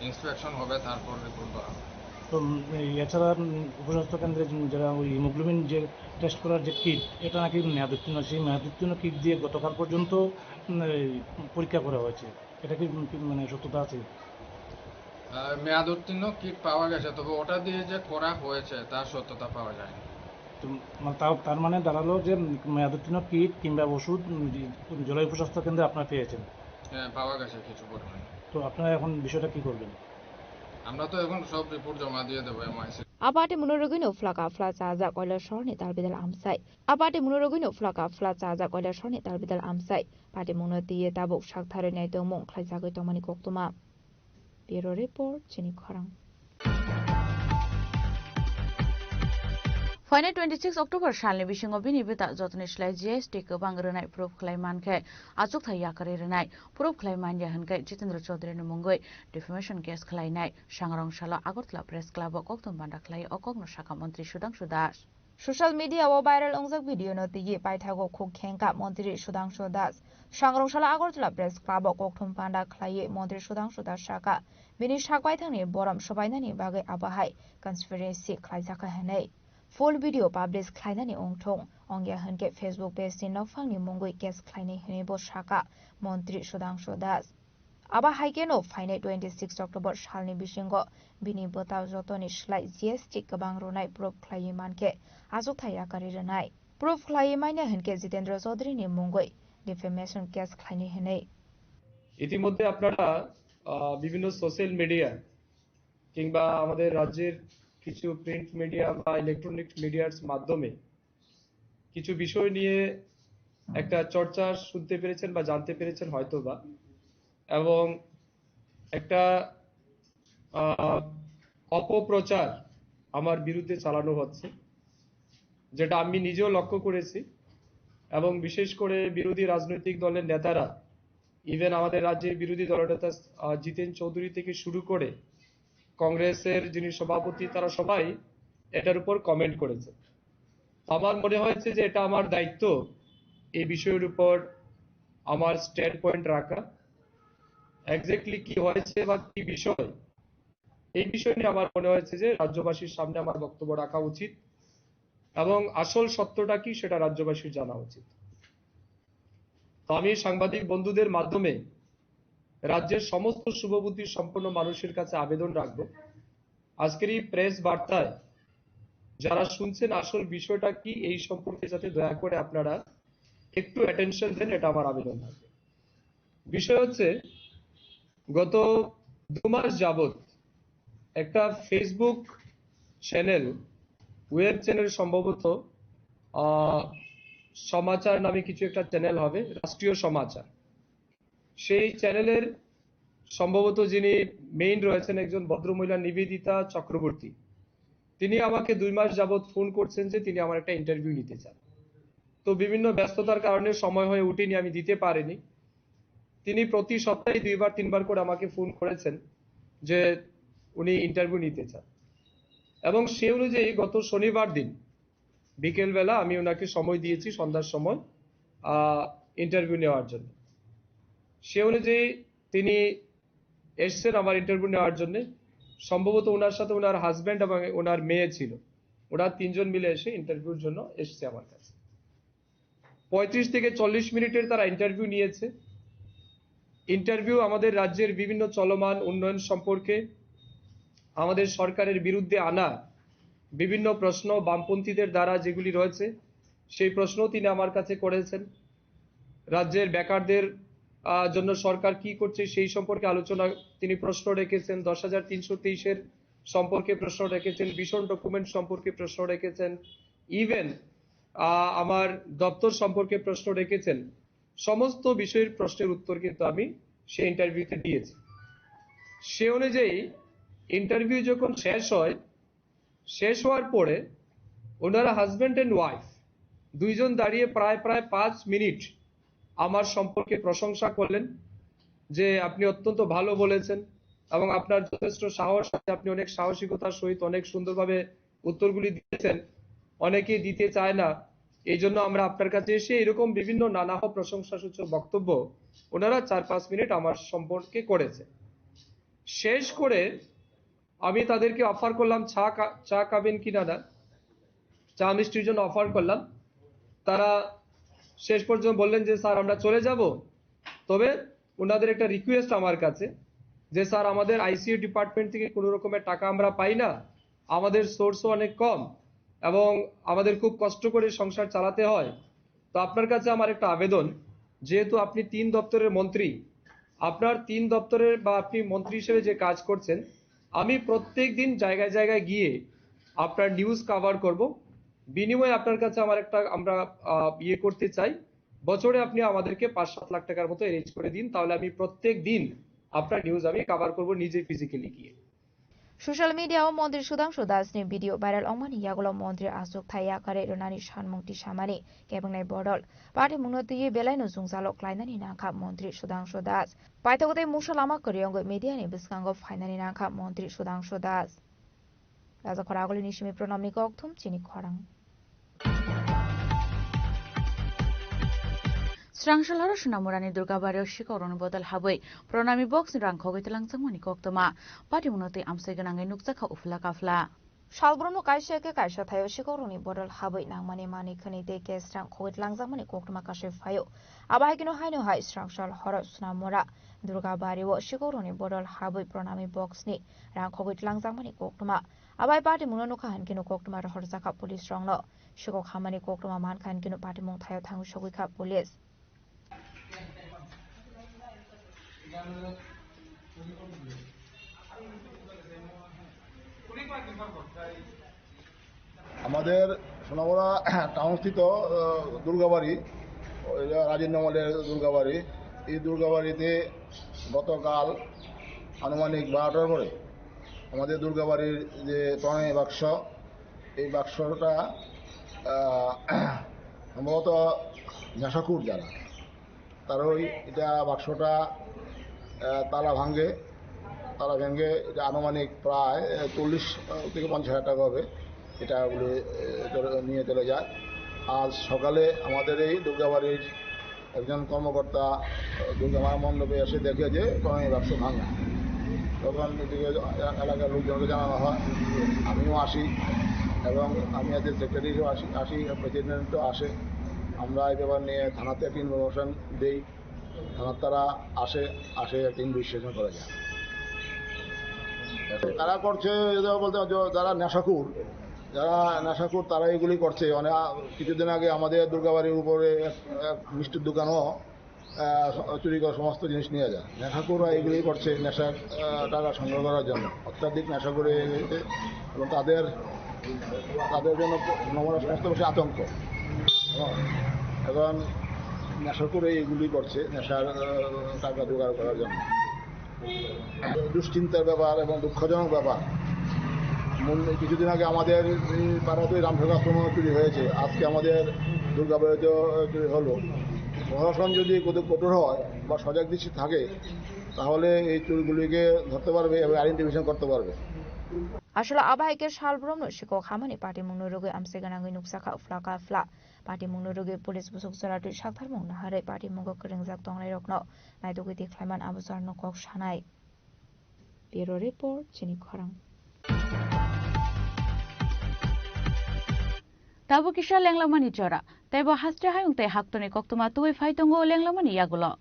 ইন্সপেকশন হবে, তারপর রিপোর্ট দেওয়া হবে। তো, উম, এই এছাড়া, উম, উপস্বাস্থ্য কেন্দ্রে যে, যারা ওই হিমোগ্লোবিন যে টেস্ট করার যে কিট, এটা নাকি মেয়াদ উত্তীর্ণ, সেই মেয়াদ উত্তীর্ণ কিট দিয়ে গতকাল পর্যন্ত, উম, এই পরীক্ষা করা হয়েছে। এটা কি, উম, কি, মানে, সত্যতা আছে? আহ, মেয়াদ উত্তীর্ণ কিট পাওয়া গেছে, তবে ওটা দিয়ে যে করা হয়েছে, তার সত্যতা পাওয়া যায়নি। তো, মানে, তাও, তার মানে দাঁড়ালো যে, উম, মেয়াদ উত্তীর্ণ কিট কিংবা ওষুধ, উম, জি, জেলা উপস্বাস্থ্য কেন্দ্রে আপনারা পেয়েছেন? হ্যাঁ, পাওয়া গেছে কিছু পরিমাণে। তো আপনারা এখন বিষয়টা কি করবেন? আমরা তো এখন সব রিপোর্ট জমা দিয়ে দেবো MIC. Apate muno rwgwino phlaka phla chajak Koilasahar ni Talbidal Amsai. Apate muno rwgwino phlaka phla chajak Koilasahar ni Talbidal Amsai. Pate muno twiwi tabuk saktharwi naitongmung khlaijagwi tongmani koktwma. Bureau Report, Chini Khorang. Phainai twenty six October salni bisingo bini bwta jotoni slai G S T kwbang rwnai proof khlai mankhe achukthai yakarwi rwnai. Proof khlai manya hwnkhe Jitendra Chaudhary ni mungwi defamation case khlainai. Sangrong salo Agartala Press Club o kokthum banda khlai o kokno sakha Montri Sudhangshu Das. Social media o viral wngjak video no twiwi paithago khuk khengkha Montri Sudhangshu Das. Sangrong salo Agartala Press Club o kokthum panda khlaiwi Montri Sudhangshu Das sakha, bini sak baithangni borom swbainani bagwi abo hai conspiracy khlaijakha hwnwi. Full video publish khlainani wngthung, wngya hwnkhe Facebook page ni nokphangni mungwi case khlainai hwnwi bo sakha Montri Sudhangshu Das. Abo hai kheno phainai twenty six October salni bisingo bini bwta jotoni slai G S T kwbang rwnai proof khlaiwi mankhe achukthai yakarwi rwnai. Proof khlaiwi manya hwnkhe Jitendra Chaudhary ni mungwi defamation case khlainai hwnwi. ইতিমধ্যে আপনারা, আহ, বিভিন্ন social media কিংবা আমাদের রাজ্যের কিছু print media বা ইলেকট্রনিক মিডিয়ার মাধ্যমে কিছু বিষয় নিয়ে একটা চর্চা শুনতে পেরেছেন বা জানতে পেরেছেন হয়তো বা, এবং একটা, আহ, অপপ্রচার আমার বিরুদ্ধে চালানো হচ্ছে, যেটা আমি নিজেও লক্ষ্য করেছি। এবং বিশেষ করে বিরোধী রাজনৈতিক দলের নেতারা, ইভেন আমাদের রাজ্যের বিরোধী দলনেতা, আহ, জিতেন চৌধুরী থেকে শুরু করে কংগ্রেসের যিনি সভাপতি, তারা সবাই এটার উপর কমেন্ট করেছে। তো আমার মনে হয়েছে যে এটা আমার দায়িত্ব এই বিষয়ের উপর আমার স্ট্যান্ড পয়েন্ট রাখা। এক্স্যাক্টলি কি হয়েছে বা কি বিষয়, এই বিষয় নিয়ে আমার মনে হয়েছে যে রাজ্যবাসীর সামনে আমার বক্তব্য রাখা উচিত এবং আসল সত্যটা কি সেটা রাজ্যবাসীর জানা উচিত। তো আমি সাংবাদিক বন্ধুদের মাধ্যমে রাজ্যের সমস্ত শুভবুদ্ধি সম্পন্ন মানুষের কাছে আবেদন রাখব, আজকের এই প্রেস বার্তায় যারা শুনছেন আসল বিষয়টা কি, এই সম্পর্কে যাতে দয়া করে আপনারা একটু অ্যাটেনশন দেন, এটা আমার আবেদন থাকবে। বিষয় হচ্ছে, গত দু মাস যাবত একটা Facebook চ্যানেল, ওয়েব চ্যানেল সম্ভবত, আহ, সমাচার নামে কিছু একটা চ্যানেল হবে, রাষ্ট্রীয় সমাচার। সেই চ্যানেলের সম্ভবত যিনি মেইন রয়েছেন একজন ভদ্রমহিলা নিবেদিতা চক্রবর্তী। তিনি আমাকে দুই মাস যাবত ফোন করছেন যে তিনি আমার একটা ইন্টারভিউ নিতে চান। তো বিভিন্ন ব্যস্ততার কারণে সময় হয়ে উঠেনি, আমি দিতে পারিনি। তিনি প্রতি সপ্তাহে দুইবার তিনবার করে আমাকে ফোন করেছেন যে উনি ইন্টারভিউ নিতে চান। এবং সে অনুযায়ী গত শনিবার দিন বিকেলবেলা আমি ওনাকে সময় দিয়েছি সন্ধ্যার সময়, আহ, ইন্টারভিউ নেওয়ার জন্য। সে অনুযায়ী তিনি এসছেন আমার ইন্টারভিউ নেওয়ার জন্য। সম্ভবত ওনার সাথে ওনার হাজব্যান্ড এবং ওনার মেয়ে ছিল। ওরা তিনজন মিলে এসে ইন্টারভিউর জন্য এসছে আমার কাছে। পঁয়ত্রিশ থেকে চল্লিশ মিনিটের তারা ইন্টারভিউ নিয়েছে। ইন্টারভিউ আমাদের রাজ্যের বিভিন্ন চলমান উন্নয়ন সম্পর্কে, আমাদের সরকারের বিরুদ্ধে আনা বিভিন্ন প্রশ্ন, বামপন্থীদের দ্বারা যেগুলি রয়েছে, সেই প্রশ্ন তিনি আমার কাছে করেছেন। রাজ্যের বেকারদের, আহ, জন্য সরকার কি করছে সেই সম্পর্কে আলোচনা, তিনি প্রশ্ন রেখেছেন। দশ হাজার তিনশো তেইশের সম্পর্কে প্রশ্ন রেখেছেন, ভিশন ডকুমেন্ট সম্পর্কে প্রশ্ন রেখেছেন, ইভেন, আহ, আমার দপ্তর সম্পর্কে প্রশ্ন রেখেছেন। সমস্ত বিষয়ের প্রশ্নের উত্তর কিন্তু আমি সেই ইন্টারভিউতে দিয়েছি। সে অনুযায়ী ইন্টারভিউ যখন শেষ হয়, শেষ হওয়ার পরে ওনারা হাজব্যান্ড অ্যান্ড ওয়াইফ দুইজন দাঁড়িয়ে প্রায় প্রায় পাঁচ মিনিট আমার সম্পর্কে প্রশংসা করলেন যে আপনি অত্যন্ত ভালো বলেছেন এবং আপনার যথেষ্ট সাহস আছে, আপনি অনেক সাহসিকতার সহিত অনেক সুন্দরভাবে উত্তরগুলি দিয়েছেন। অনেকেই দিতে চায় না, এই জন্য আমরা আপনার কাছে এসে এরকম বিভিন্ন নানা প্রশংসাসূচক বক্তব্য ওনারা চার পাঁচ মিনিট আমার সম্পর্কে করেছে। শেষ করে আমি তাদেরকে অফার করলাম চা কা-, চা খাবেন কি না না, চা মিষ্টির জন্য অফার করলাম। তারা শেষ পর্যন্ত বললেন যে, "স্যার, আমরা চলে যাব।" তবে ওনাদের একটা রিকোয়েস্ট আমার কাছে যে, "স্যার, আমাদের আইসিইউ ডিপার্টমেন্ট থেকে কোনো রকমের টাকা আমরা পাই না, আমাদের সোর্সও অনেক কম এবং আমাদের খুব কষ্ট করে সংসার চালাতে হয়। তো আপনার কাছে আমার একটা আবেদন, যেহেতু আপনি তিন দপ্তরের মন্ত্রী, আপনার তিন দপ্তরের বা আপনি মন্ত্রী হিসেবে যে কাজ করছেন, আমি প্রত্যেক দিন জায়গায় জায়গায় গিয়ে আপনার নিউজ কভার করব। বিনিময়ে আপনার কাছে আমার একটা, আমরা, আহ, ইয়ে করতে চাই, বছরে আপনি আমাদেরকে পাঁচ সাত লাখ টাকার মতো অ্যারেঞ্জ করে দিন, তাহলে আমি প্রত্যেক দিন আপনার নিউজ আমি কভার করব নিজে ফিজিক্যালি গিয়ে।" Social media o Montri Sudhangshu Das ni video viral wngmani yagulo montri achuk thai yakarwi rwnani sanmung tisamani kebengni bodol patimungno twiwi belaino jwngjalo klainani nangkha Montri Sudhangshu Das. Paithakgo tei mungsa lama kwrwi wngwi media ni bwskango phainani nangkha Montri Sudhangshu Das. Raja Khoraguli ni simi Pranamni kokthum chini khorang. Srangsalhoro Sonamurani Durgabari o sikokrokni bodol habwi Pranami box ni rang khogwi twlangjakmani koktwma. Patimungno twi amchai gwnangwi nukjakha uphla kaphla. Salbrumno kaisa khe kaisa thaio sikokrokni bodol habwi nangmani manwi khwnwi tei cash rang khogwi twlangjakmani koktwma kasui phaio. Abo hai kheno haino hai Srangsalhoro Sonamura Durgabari o sikokrokni bodol habwi Pranami box ni rang khogwi twlangjakmani koktwma. Abo hai patimungno nukha hinkhe no koktwma rohorjakha police rokno. Sikok hamani koktwma mankha hinkhe no patimung thaio thangwi sogwi kha police. আমাদের সোনামুড়া টাউনস্থিত, আহ, দুর্গাবাড়ি, ওই যে রাজেন্দ্র মলের দুর্গাবাড়ি, এই দুর্গাবাড়িতে গতকাল আনুমানিক বারোটার পরে আমাদের দুর্গাবাড়ির যে প্রণামী বাক্স, এই বাক্সটা, আহ, সম্ভবত নেশাখোর যারা, তারা ওই এটা বাক্সটা, আহ, তালা ভাঙে, তালা ভেঙে এটা আনুমানিক প্রায়, আহ, চল্লিশ থেকে পঞ্চাশ হাজার টাকা হবে, এটা বলে, আহ, চলে, নিয়ে চলে যায়। আজ সকালে আমাদের এই দুর্গাবাড়ির একজন কর্মকর্তা, আহ, দুর্গা মা মণ্ডপে এসে দেখে যে প্রণামী বাক্স ভাঙা। তখন এদিকে এলাকার লোকজনকে জানানো হয়, আমিও আসি এবং আমি আজকে সেক্রেটারি হিসেবে আসি, আসি, প্রেসিডেন্টও আসে। আমরা এই ব্যাপার নিয়ে থানাতে একটা ইনফরমেশন দেই। কারণ তারা আসে, আসে একটা ইনভেস্টিগেশন করা যায়। তারা করছে, এটা বলতে যে যারা নেশাখোর, যারা নেশাখোর তারা এগুলি করছে। মানে, আ, কিছুদিন আগে আমাদের দুর্গাবাড়ির উপরে এক, এক মিষ্টির দোকানও, আ, চুরি করে সমস্ত জিনিস নিয়ে যায়। নেশাখোররা এগুলি করছে, নেশার, আ, টাকা সংগ্রহ করার জন্য। অত্যাধিক নেশা করে এবং তাদের, তাদের জন্য আমরা সমস্ত বেশি আতঙ্ক। হ্যাঁ, এখন নেশা করে এগুলি করছে, নেশার, আহ, টাকা জোগাড় করার জন্য। দুশ্চিন্তার ব্যাপার এবং দুঃখজনক ব্যাপার। মন-, কিছুদিন আগে আমাদের এই পাড়াতেই রামসাগর আশ্রম চুরি হয়েছে, আজকে আমাদের দুর্গাবাড়িতেও চুরি হলো। প্রশাসন যদি কত কঠোর হয় বা সজাগ দৃষ্টি থাকে, তাহলে এই চুরগুলিকে ধরতে পারবে এবং আইডেন্টিফিকেশন করতে পারবে। Aswla abo hai khe salbrumno sikok hamani patimungno rwgwi amchai gwnangwi nukjakha phlaka phla. Patimungno rwgwi police busuk chwratwi saktharmung naharwi patimungno kwrwngjak tongnairokno naitugwi tikhlaiman abo chwrano kok sanai. Bureau Report, Chini Khorang. Tabuk kisa lenglamani jora, teibo haste hayung tei haktorni koktwma tubui phai tongo lenglamani yagulo.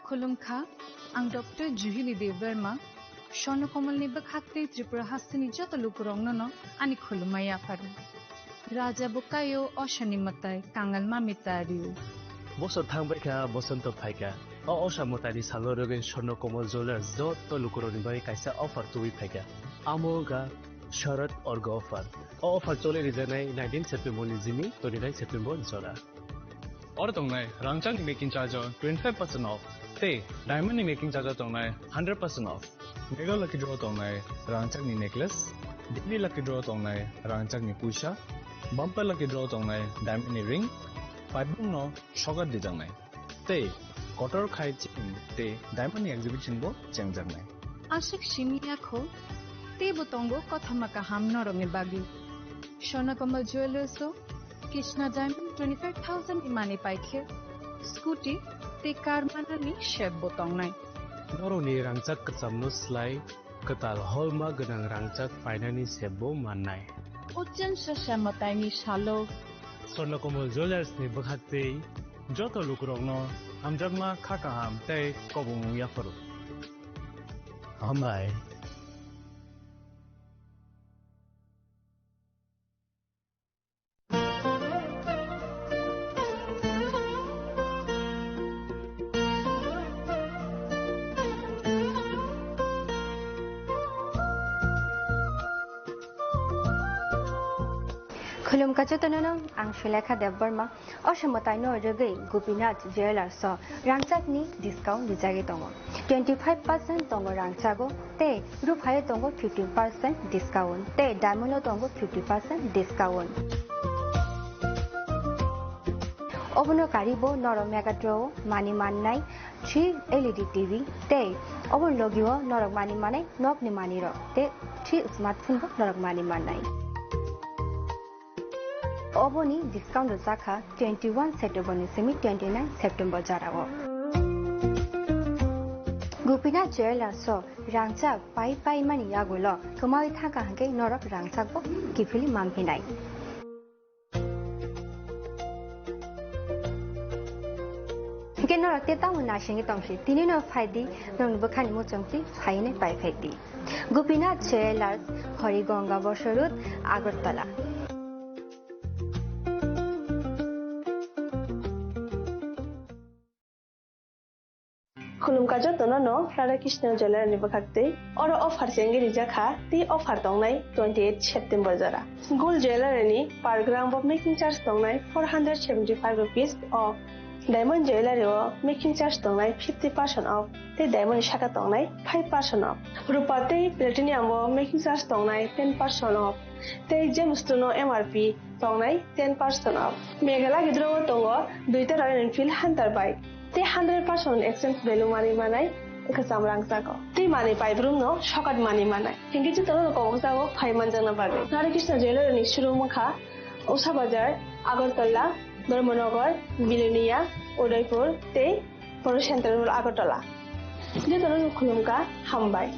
Khulumkha, ang Doctor Juhili Debbarma, Swarno Komolni bwkhak tei Tripura hasteni joto lukurokno no ani khulumma yapharo. Raja bo kaio, osani mwtai, kangal mami tario. Bosor thang bai kha, bosonto phai kha. O osa mwtaini salo rwgwi Swarno Komol Jewellers joto lukurokni bagwi kaisa offer tubui phai kha. Amo wngkha Sharad Orgo offer. O offer choli rijaknai nineteen September ni jini twenty nine September ni jora. Oro tongnai rangchakni making charge o twenty five percent off, tei diamond ni making charge o tongnai hundred percent off. Mega lucky draw tongnai rangchakni necklace, daily lucky draw tongnai rangchakni puisa, bumper lucky draw tongnai diamond ni ring, paibung no sokat dijaknai. Tei kotor khai chini tei diamond ni exhibition bo chengjaknai. Aswk simi ya kho, teibo tongo kothoma kaham norokni bagwi. Swarno Komol Jewellers o Krishna Diamond twenty five thousand ni manwi paikhe, scooty tei car manani set bo tongnai. Norokni rangchak kwchamno slai kwtal holma gwnang rangchak painani set bo mannai. Ochen sasa mwtaini salo. Swarno Komol Jewellers ni bwkhak tei joto lukurokno hamjakma kha kaham tei kobong yapharo. Hambai. Khulumkha jotono no, ang Sulekha Debbarma. O se mwtaino rwgwi Gopinath Jewellers o rangchakni discount rijagwi tongo. Twenty five percent tongo rangchago tei ruphaio tongo fifteen percent discount tei diamond o tongo fifty percent discount. Obono karibo norok Mega Draw o manwi mannai three L E D T V tei obo logio norok manwi manai nokni manwirok tei three smartphone bo norok manwi mannai. Oboni discount rwjakha twenty one September ni simi twenty nine September jorao. Gopinath Jewellers o rangchak pai pai mani yagulo kwmawi thangkha hwnkhe norok rangchak bo kiphilwi manphinai. Hwnkhe norok tei tamo naisingwi tongsi, tinino phaidi, norokni bwkhani muchungtwi phainai pai phaidi. Gopinath Jewellers, Horigonga Bosor Road, Agartala. Khulumkha jotono no Radha Krishna Jewellery ni bwkhak tei oro offer chengwi rijak kha tei offer tongnai twenty eight September jora. Gold Jewellery ni per gram bo making charge tongnai four hundred seventy five rupees o. Diamond Jewellery o making charge tongnai fifty percent off tei diamond ni saka tongnai five percent off. Rupa tei platinum o making charge tongnai ten percent off tei gemstone o M R P tongnai ten percent off. Meghalaya gidro o tongo duita Royal Enfield Hunter bike tei hundred percent exchange value manwi manai kwcham rangchak o. Tei manwi paibrumno sokat manwi manai. Hinkhe jotono koboksago phai manjakna bagwi. Radha Krishna Jewellery ni showroom wngkha Usha Bazar, Agartala, Dharmanagar, Bilonia, Udaipur tei Oro Central Mall Agartala. Jotono khulumkha, hambai.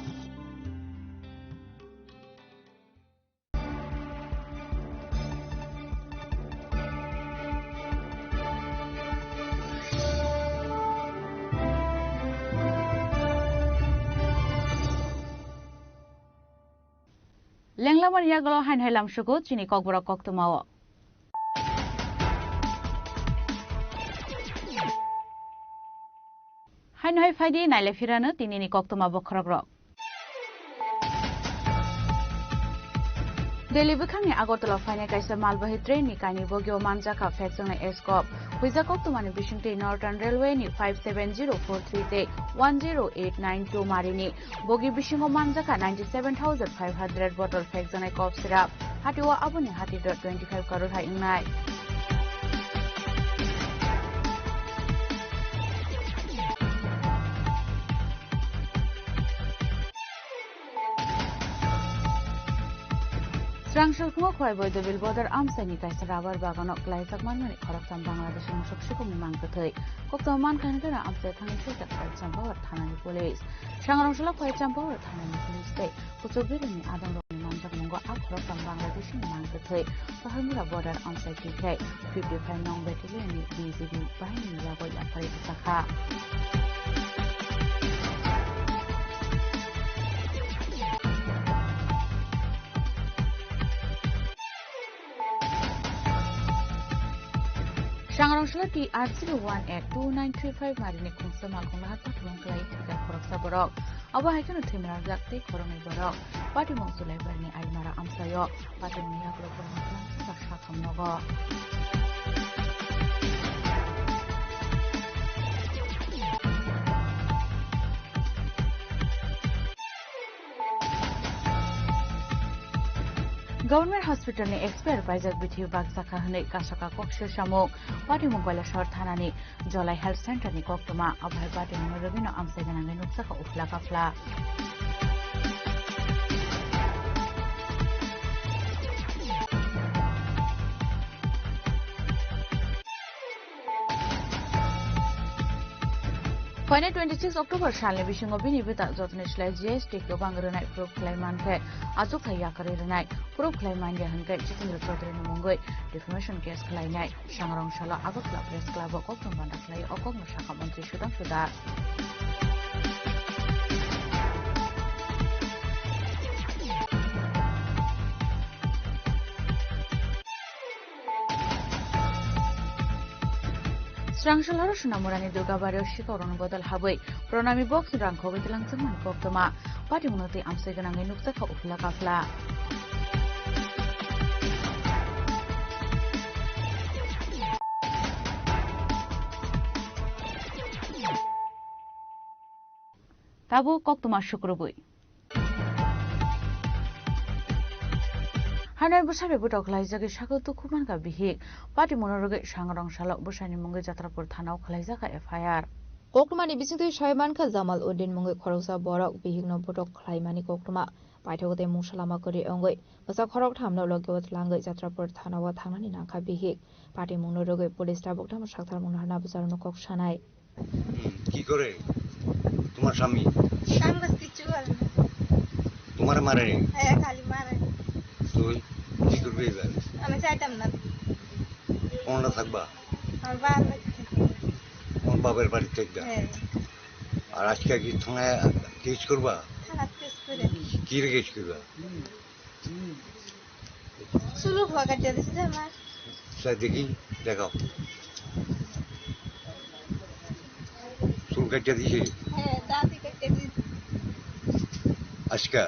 Lenglamani yagulo haino hai lamsugo chini kokborok koktwmao. Haino hai phaidi naile phirano tinini koktwma bokhorokrok. Delhi bwkhakni Agartala phainai kaisa malbahi train ni kainwi bogio manjakha phekjaknai eskop. Huijak koktwmani bisingtwi Northern Railway ni five seven zero four three tei one zero eight nine two marini bogi bisingo manjakha ninety seven thousand five hundred bottle phekjaknai kop syrup. Hatio aboni hati do twenty five crore hai wngnai. Srangsalkhungo Khwai Boidobil Bodor amchaini kaisa rubber bagano klaijak manmani khoroktham Bangladeshi musuk sikhokni mang kwthwi. Koktwma mankha hwnwi kheno amchai thangwi swijak Khwai Champawar thanani police. Sangrongsalok Khwai Champawar thanani police tei kuchuk biruni adongrokni manjakmungo a khoroktham Bangladeshini mang kwthwi Paharmura border amchai twi khai fifty five nong battalionni B G B bahinini yago yapharwi rwchakha. Sangrongsalok T R zero one eight two nine three five marini khungsa malkhung lahar pathumung kwlai thwijak khoroksa borok. Abo hai kheno thwimranjak tei khoroknwi borok. Patimung Chulaibarni Aimara amchaio. Patimungni yagulo borokni kwlangsa sakham nogo. Government Hospital ni expire paijak bithi bakjakha hwnwi kasaka kok se samung. Patimung Kailasahar thanani Jolai Health Center ni koktwma, abo hai patimungno rwgwino amchai gwnangwi nukjakha uphla kaphla. Phainai twenty six October salni bisingo bini bwta jotoni slai G S T kwbang rwnai proof khlai mankhe achukthai yakarwi rwnai. Proof khlai manya hwnkhe Jitendra Chaudhary ni mungwi defamation case khlainai. Sangrong salo Agartala Press Club o kokthum banda khlai o kokno sakha montri Sudhanshu Das. Srangsalhoro Sonamuranni Durgabario sikorokni bodol habwi Pranami box rang khogwi twlangjakmani koktwma. Patimungno twi amchai gwnangwi nukjakha uphla kaphla. Tabuk koktwma sukrubwi. Hanai bwsai bai bwtok khlaijagwi sakao tukhu mankha bihik. Patimungno rwgwi Sangrong salo bwsaini mungwi Jatrapur thanao khlaijakha F I R. Koktwmani bisingtwi sai mankha Jamal Uddin mungwi khoroksa borok bihikno bwtok khlaimani koktwma. Paithago tei mungsa lama kwrwi wngwi bwsa khorok thamno logio twlangwi Jatrapur thanao thangnani nangkha bihik. Patimungno rwgwi police tabuk tamo sakthar mungno hwnwi bwsarokno kok sanai. হুম, কি করে তোমার স্বামী? কাম কাজ কিচ্ছু করে না। তোমারে মারে? হ্যাঁ, খালি মারে। তুই কি করবি এবার? আমি চাইতাম না। কোনটা থাকবা? আমার বাবার বাড়ি থাকবো। কোন বাপের বাড়ি থাকবা? হ্যাঁ। আর আজকে কি থানায় কেস করবা? থানাত কেস করে। কি কেস করবা? চুল উফা কাটিয়ে দিছে আমার। স্যার, দেখি, দেখাও। চুল কাটিয়ে দিছে? হ্যাঁ, দাড়ি কাটিয়ে দিছে। আজকা?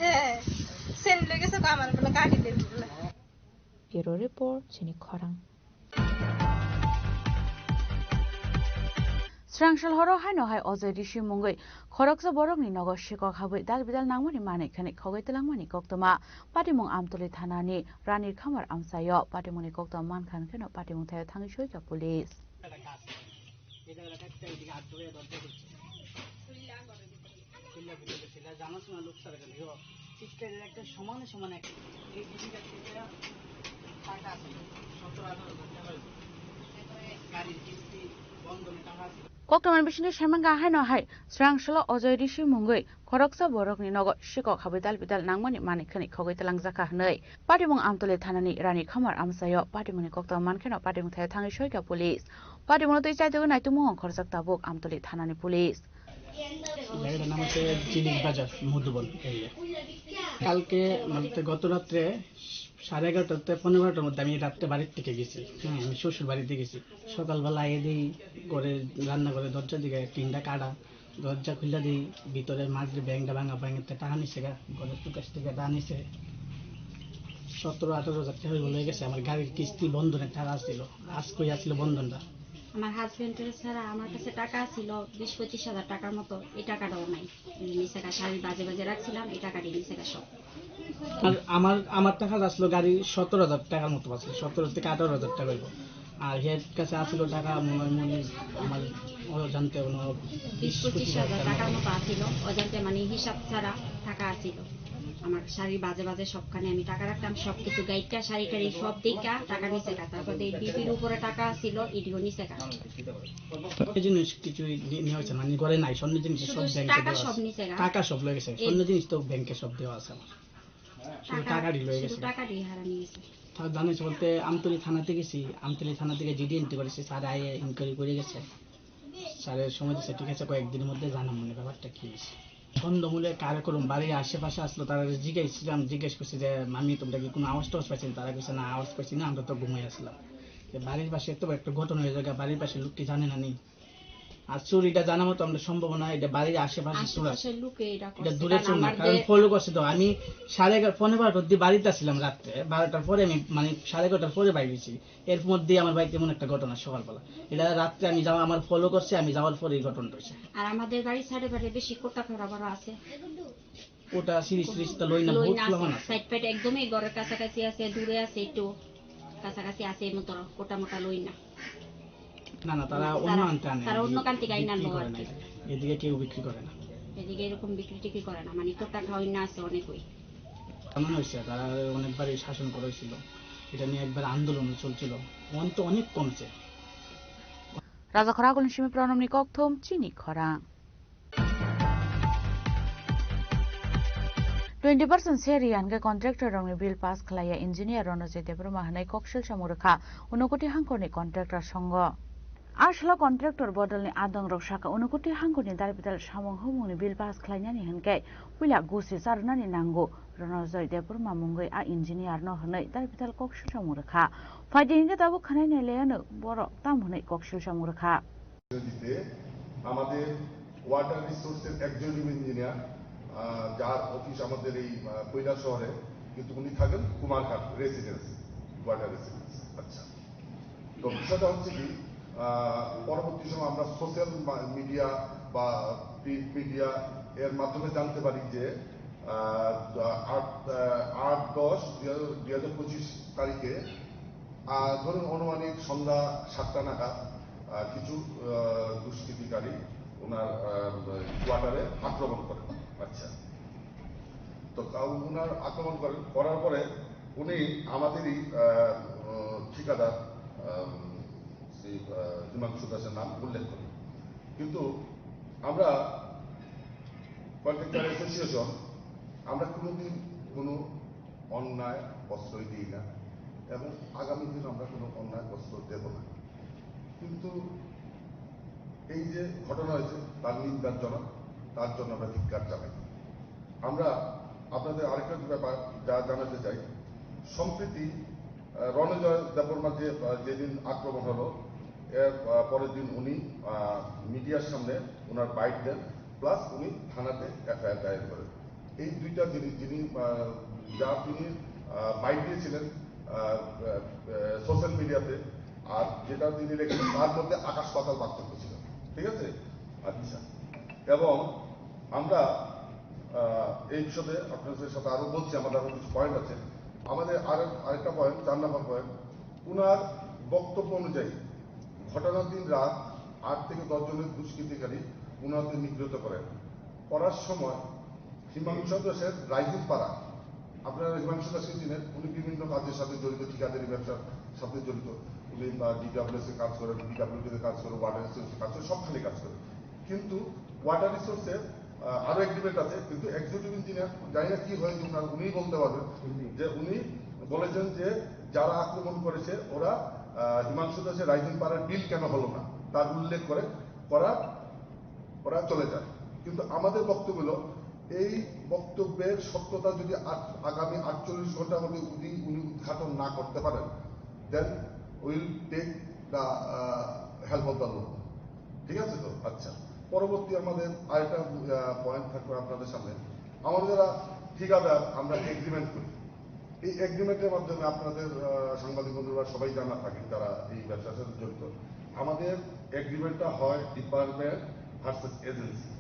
হ্যাঁ, সেন্ট লেগেছে তো আমার বলে কাটি দেবে বলে। Bureau Report, Chini Khorang. Srangsalhoro haino hai Ojoi Rishi mungwi khoroksa borokni nogo sikok habwi dal bidal nangmani manwi khwnwi khogwi twlangmani koktwma. Patimung Amtwlwi thanani Ranir Khamar amchaio patimungni koktwma mankha hwnkheno patimung thaio thangwi soikha police. চিল্লা ভিতরে চিল্লা, জানাশোনা লোক ছাড়া কেন? ইয়ো, চিৎকারের একটা সমানে সমানে একটা, এই দিদিটা একটা টাকা আছে, সত্তর আঠারো হাজার টাকা হইবে। গাড়ির কিস্তি, Koktwmani bisingtwi saimangkha haino hai swrang salo Ajoy Rishi mungwi khoroksa borokni nogo sikok habwi dal bidal nangmani manwi khwnwi khogwi twlangjakha hwnwi patimung Amtoli thanani Rani Khamar amchaio patimungni koktwma mankheno patimung thaio thangwi soikha police. Patimungno twi chaitugwi naitukmung ongkhorjak tabuk Amtoli thanani police. জায়গাটার নাম হচ্ছে জিনিস বাজার, মধুবন এরিয়া। কালকে, মানে, গত রাত্রে সাড়ে এগারোটাতে পনেরো বারোটার মধ্যে আমি রাত্রে বাড়ির থেকে গেছি। হ্যাঁ, আমি শ্বশুর বাড়িতে গেছি। সকালবেলা এদি করে রান্না করে দরজা দিকে টিনটা কাটা, দরজা খুলে দিই, ভিতরে মাটির ব্যাংকটা ভাঙা, ব্যাংকের টাকা নিছে গা, ঘরের সুকেশ থেকে টাকা নিছে। সতেরো আঠারো হাজার টাকা হয়ে গেছে। আমার গাড়ির কিস্তি বন্ধনের টাকা ছিল, আজ কই আসলে বন্ধনটা। আমার হাজবেন্ডের ছাড়া আমার কাছে টাকা ছিল বিশ পঁচিশ হাজার টাকার মতো, এই টাকাটাও নাই। নিচে শাড়ি বাজে বাজে রাখছিলাম, এই টাকাটি নিচে সব। আর আমার, আমার টাকা আসলো গাড়ি সতেরো হাজার টাকার মতো আছে, সতেরো থেকে আঠারো হাজার টাকা হইব। আর হের কাছে আসলো টাকা মনে হয় মনে আমার অজান্তে কোনো বিশ পঁচিশ হাজার টাকার মতো আছিল, অজান্তে মানে হিসাব ছাড়া টাকা আছিল। আমার শাড়ি বাজে বাজে সবখানে আমি টাকা রাখতাম, সবকিছু গাইডটা শাড়ি টাড়ি সব দিকা টাকা নিচে গা। তারপরে এই ডিপির উপরে টাকা আছিল, ইডিও নিচে গা। এই জিনিস কিছুই নি-, নেওয়া হয়েছে না, মানে ঘরে নাই, স্বর্ণ জিনিস শুধু সব ব্যাংকে টাকা দেওয়া সব আছে। নিচে গা। টাকা সব লয়ে গেছে, স্বর্ণ জিনিস তো ব্যাংকে সব দেওয়া আছে আমার। শুধু টাকা, টাকাটি লয়ে শুধু গেছে। টাকাটি হারানি গেছে। তা জানিস বলতে আমতলী থানাতে গেছি, আমতলী থানা থেকে জিডি এন্ট্রি করেছি, স্যার আয়ে ইনকোয়ারি করে গেছে। স্যারের সময় দিচ্ছে, ঠিক আছে, কয়েকদিনের মধ্যে জানাম মানে ব্যাপারটা কি হয়েছে। সন্ধ্যা মূলে কার্যক্রম বাড়ির আশেপাশে আসলো, তারা জিজ্ঞেস, জিজ্ঞেস করছে যে, "মামি, তোমরা কি কোনো আওয়াজ টাওয়াজ পাইছেন?" তারা কইছে, "না, আওয়াজ পাইছি না, আমরা তো ঘুমাই আসলাম।" যে বাড়ির পাশে এত বড় একটা ঘটনা হয়ে যায়, বাড়ির পাশে লোক কি জানে না নি? আর চুরিটা জানা মতো আমরা সম্ভাবনা, এটা বাড়ির আশেপাশে চুর আছে। আশেপাশের লোকে এটা এটা করছে, দূরে কারণ চুর না, আমার কারণ যে ফলো করছে তো। আমি সাড়ে এগারো, পনেরো বারোটার দিকে বাড়িতে আসছিলাম রাত্রে, বারোটার পরে আমি, মানে, সাড়ে এগারোটার পরে বাইরেছি। এর মধ্যে আমার বাড়িতে এমন একটা ঘটনা সকালবেলা। এটা রাত্রে আমি যাওয়া, আমার ফলো করছে, আমি যাওয়ার পরে এই ঘটনাটা হয়েছে। আর আমাদের বাড়ির সাইডে বাড়ি বেশি কোটা ফেরা বড় আছে। ওটা সিরিজ টিরিজ তো লই না, লই বহুত না আছে। ফলাফল আছে। সাইড ফাইড একদমই ঘরের কাছাকাছি আছে, দূরে আছে একটু, কাছাকাছি আছে এই মতো কোটা মোটা লই না। না, না, তারা না, অন্য তারা, আনতে আনে। তারা অন্য এদিকে কান থেকে আইনা বিক্রি লো করে আর না কি। এটা। এদিকে কেউ বিক্রি করে না। এদিকে এরকম বিক্রি টিক্রি করে না, মানে কোটা খাওয়াই না আছে অনেকই। এমন হয়েছে, তারা অনেকবারই শাসন করেছিল, এটা নিয়ে একবার আন্দোলন চলছিল, এখন তো অনেক কমছে। Raja Khorang Simi Pranamni kokthum chini khorang. Twenty percent se ri hwnkhe contractor rokni bill pass khlaiya engineer Ronojoy Debbarma hwnwi koksil samung rwkha Unakoti hangkhorni contractor songo. A salo contractor bodolni adongrok sakha Unakoti hangkhorni dalbidal samung humungni bill pass khlainani hwnkhe puila gusi charwnani nango Ronojoy Debbarma mungwi a engineer no hwnwi dalbidal koksil samung rwkha. Phaidi hwnkhe tabuk khwnai nailaiano borok tamo hwnwi koksil samung rwkha. দিতে আমাদের ওয়াটার রিসোর্সের executive engineer, আহ, যার অফিস আমাদের এই, আহ, কৈলাসহরে, কিন্তু উনি থাকেন কুমারঘাট রেসিডেন্স, ওয়াটার রেসিডেন্স। আচ্ছা, তো বিষয়টা হচ্ছে কি, আহ, পরবর্তী সময় আমরা সোশ্যাল মা-, মিডিয়া বা প্রিন্ট মিডিয়া এর মাধ্যমে জানতে পারি যে, আহ, আট, আহ, আট দশ দুই হাজার পঁচিশ তারিখে আহ, ধরুন, আনুমানিক সন্ধ্যা সাতটা নাগাদ, আহ, কিছু, আহ, দুষ্কৃতিকারী ওনার, আহ, কোয়ার্টারে আক্রমণ করে। আচ্ছা, তো তা ওনার আক্রমণ করেন, করার পরে উনি আমাদেরই, আহ, উম, ঠিকাদার, আহ, শ্রী, আহ, হিমাংশু দাসের নাম উল্লেখ করেন। কিন্তু আমরা কন্ট্রাক্টর অ্যাসোসিয়েশন, আমরা কোনোদিন কোনো অন্যায় প্রশ্রয় দিই না এবং আগামী দিন আমরা কোনো অন্যায় প্রশ্রয় দেব না। কিন্তু এই যে ঘটনা হয়েছে, তার নিন্দাজনক, তার জন্য আমরা ধিক্কার জানাই। আমরা আপনাদের আরেকটা ব্যাপার যা জানাতে চাই, সম্প্রতি, আহ, রণজয় দেববর্মা যে, আহ, যেদিন আক্রমণ হলো, এর, আহ, পরের দিন উনি, আহ, মিডিয়ার সামনে ওনার বাইট দেন, প্লাস উনি থানাতে এফআইআর দায়ের করেন। এই দুইটা জিনিস, যিনি, আহ, যা তিনি, আহ, বাইট দিয়েছিলেন, আহ, আহ, সোশ্যাল মিডিয়াতে, আর যেটা তিনি লেখেন, তার মধ্যে আকাশ পাতাল পার্থক্য ছিল। ঠিক আছে? আচ্ছা। এবং আমরা, আহ, এই বিষয়ে আপনাদের সাথে আরো বলছি, আমাদের আরো কিছু পয়েন্ট আছে। আমাদের আরো আরেকটা পয়েন্ট, চার নম্বর পয়েন্ট, ওনার বক্তব্য অনুযায়ী ঘটনার দিন রাত আট থেকে দশ জনের দুষ্কৃতিকারী ওনাকে নিগৃহীত করেন। করার সময় হিমাংশু দাসের রাইজুম পাড়া, আপনারা হিমাংশু দাসকে চিনেন, উনি বিভিন্ন কাজের সাথে জড়িত, ঠিকাদারি ব্যবসার সাথে জড়িত। বা ডিডব্লিউএস এ কাজ করে, পিডব্লিউডি তে কাজ করে, ওয়াটার রিসোর্স এ কাজ করে, সবখানে কাজ করে। কিন্তু ওয়াটার রিসোর্স এ আহ, আরো এগ্রিমেন্ট আছে, কিন্তু এক্সিকিউটিভ ইঞ্জিনিয়ার জানি না কি হয়েছে ওনার, উনিই বলতে পারবেন যে উনি বলেছেন যে যারা আক্রমণ করেছে ওরা আহ, হিমাংশু দাসের রাইজিং পারের বিল কেন হলো না, তার উল্লেখ করে করা ওরা চলে যায়। কিন্তু আমাদের বক্তব্য হলো, এই বক্তব্যের সত্যতা যদি আট- আগামী আটচল্লিশ ঘন্টার মধ্যে উনি উনি উদ্ঘাটন না করতে পারেন, then will take the help of the law. ঠিক আছে তো? আচ্ছা, পরবর্তী আমাদের আরেকটা পয়েন্ট থাকবে আপনাদের সামনে। আমরা যারা ঠিকাদার, আমরা এগ্রিমেন্ট করি, এই এগ্রিমেন্টের মাধ্যমে আপনাদের আহ, সাংবাদিক বন্ধুরা সবাই জানা থাকেন যারা এই ব্যবসার সাথে জড়িত। আমাদের এগ্রিমেন্টটা হয় ডিপার্টমেন্ট ভার্সেস এজেন্সি।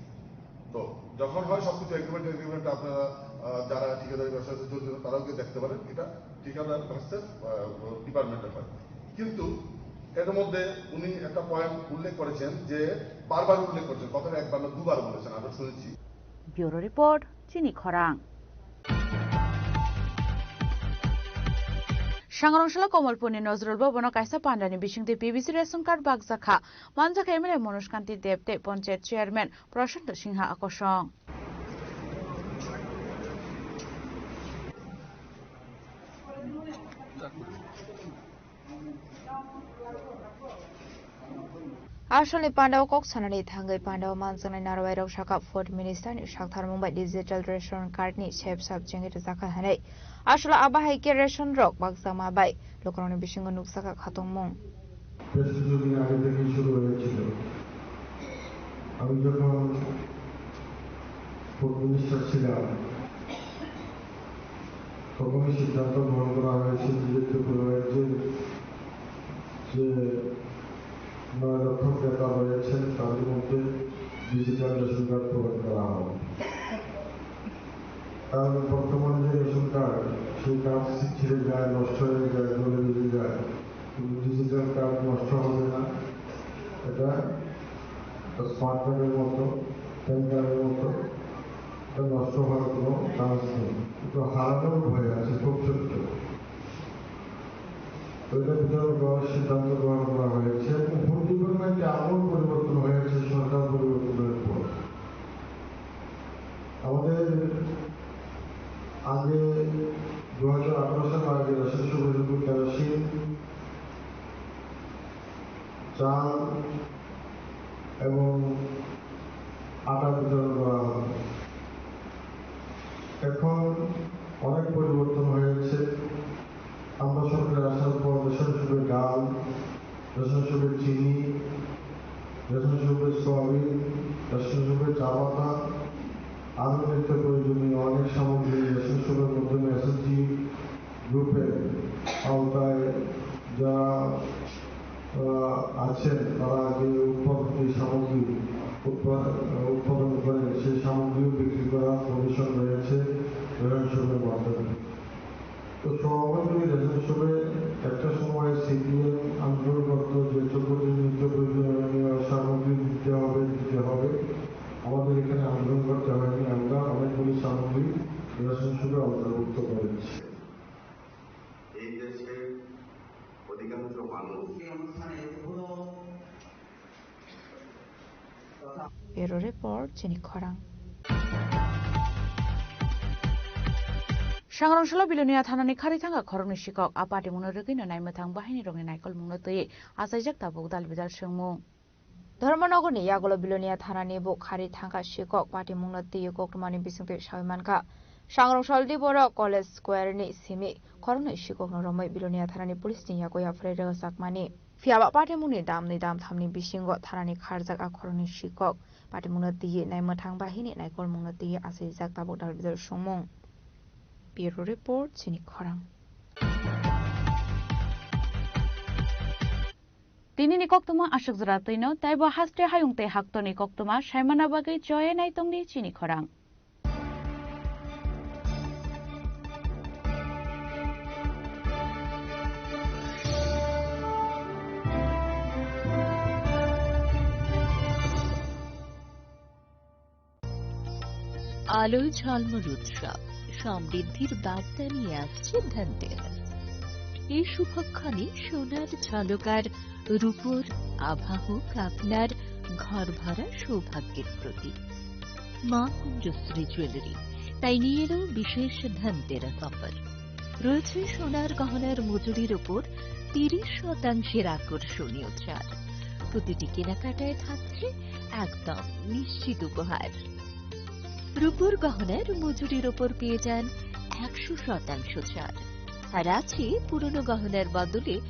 তো যখন হয় সবকিছু এগ্রিমেন্ট এগ্রিমেন্ট আপনারা আহ, যারা ঠিকাদারি ব্যবসার সাথে জড়িত তারাও গিয়ে দেখতে পারেন, এটা ঠিকাদার ভার্সেস ডিপার্টমেন্টের হয়। কিন্তু এর মধ্যে উনি একটা পয়েন্ট উল্লেখ করেছেন যে বারবার উল্লেখ করেছেন, কথাটা একবার না দুবার বলেছেন, আমরা শুনেছি। Bureau Report, Chini Khorang. Sangrong salo Komolpurni Nozrul Bhabono kaisa pandani bisingtwi P B C ration card bakjakha. Manjakha M L A Manoj Kanti Deb tei Panchayat Chairman Prashanto Singha akosong. Asolni pandao kok sanani thangwi pandao manjaknai narwai rok saka Food Minister ni saktharmung bai digital ration card ni sep sap chengwi rwjakha hinwi. Asolo abo hai khe ration rok bakjakma bai lukurokni bisingo nukjakha khatungmung. বেশ কিছুদিন আগে থেকেই শুরু হয়েছিল। আমি যখন food minister ছিলাম, তখনই সিদ্ধান্ত গ্রহণ করা হয়েছিল যে ত্রিপুরা রাজ্যের যে নয় লক্ষ ক্রেতা রয়েছেন, তাদের মধ্যে ডিজিটাল রেশন কার্ড প্রদান করা হবে। কারণ বর্তমানে যে রেশন কার্ড, সেই কার্ড ছিঁড়ে যায়, নষ্ট হয়ে যায়, জলে ভিজে যায়, কিন্তু ডিজিটাল কার্ড নষ্ট হবে না। এটা একটা স্মার্ট কার্ডের মতো, প্যান কার্ডের মতো, এটা নষ্ট হওয়ার কোনো চান্স নেই, কিন্তু হারানোর ভয় আছে, খুব ছোট্ট। তো এটা বিতরণ করার সিদ্ধান্ত গ্রহণ করা হয়েছে এবং ফুড ডিপার্টমেন্টে আমূল পরিবর্তন হয়েছে সরকার পরিবর্তনের পর। আমাদের আগে দু হাজার আঠারো সাল আগে রেশন শপে শুধু কেরোসিন, চাল এবং আটা বিতরণ করা হতো। এখন অনেক পরিবর্তন হয়েছে। আমরা সরকারে আসার পর রেশন শপে ডাল, রেশন শপে চিনি, রেশন শপে সয়াবিন, রেশন শপে চা পাতা, আরও নিত্য প্রয়োজনীয় অনেক সামগ্রী রেশন শপের মাধ্যমে এসএসজি গ্রুপের আওতায় যারা আহ, আছেন, তারা যে উৎপাদিত সামগ্রী উৎপা-, উৎপাদন করেন, সেই সামগ্রীও বিক্রি করার কমিশন রয়েছে রেশন শপের মাধ্যমে। তো সভাপতি রেশন শপে একটা সময় সিপিএম আন্দোলন করত যে চতুর্থ নিত্য প্রয়োজনীয় সামগ্রী দিতে হবে, দিতে হবে। আমাদের এখানে আন্দোলন করতে হয়নি, আমরা অনেকগুলি সামগ্রী রেশন শপে অন্তর্ভুক্ত করেছি। এই দেশের অধিকাংশ মানুষ Bureau Report, Chini Khorang. Sangrong salo Bilonia thanani khari thangkha khoroknwi sikok, a patimungno rwgwino naimwthang bahainirokni naikolmungno twiwi achaijak tabuk dal bidal swngmung. Dharmanogorni yagulo Bilonia thanani bo khari thangkha sikok, patimungno twiwi koktwmani bisingtwi sawi mankha. Sangrong saldi borok College Square ni simi khoroknwi sikokno romwi Bilonia thanani police ni yago yapharwi rwjakmani. Phiyaba patimungni damnwi damthamni bisingo thanani kharjak a khoroknwi sikok patimungno twiwi naimwthang bahaini naikolmungno twiwi achaijak tabuk dal bidal swngmung. Bureau Report, Chini Khorang. Tinini koktwma aswk jora twino, teibo haste hayung tei haktorni koktwma saimana bagwi choye naitongdi Chini Khorang. আলোয় ঝলমল উৎসব, সমৃদ্ধির বার্তা নিয়ে আসছে ধনতেরাস। এই শুভক্ষণে সোনার ঝলক আর রূপোর আভা হোক আপনার ঘর ভরা সৌভাগ্যের প্রতীক। মা কুঞ্জশ্রী জুয়েলারি, তাই নিয়ে এলো বিশেষ ধনতেরাস অফার। রয়েছে সোনার গহনার মজুরির ওপর তিরিশ শতাংশের আকর্ষণীয় ছাড়। প্রতিটি কেনাকাটায় থাকছে একদম নিশ্চিত উপহার। রূপোর গহনার মজুরির ওপর পেয়ে যান একশো শতাংশ ছাড়। আর আছে পুরনো গহনার বদলে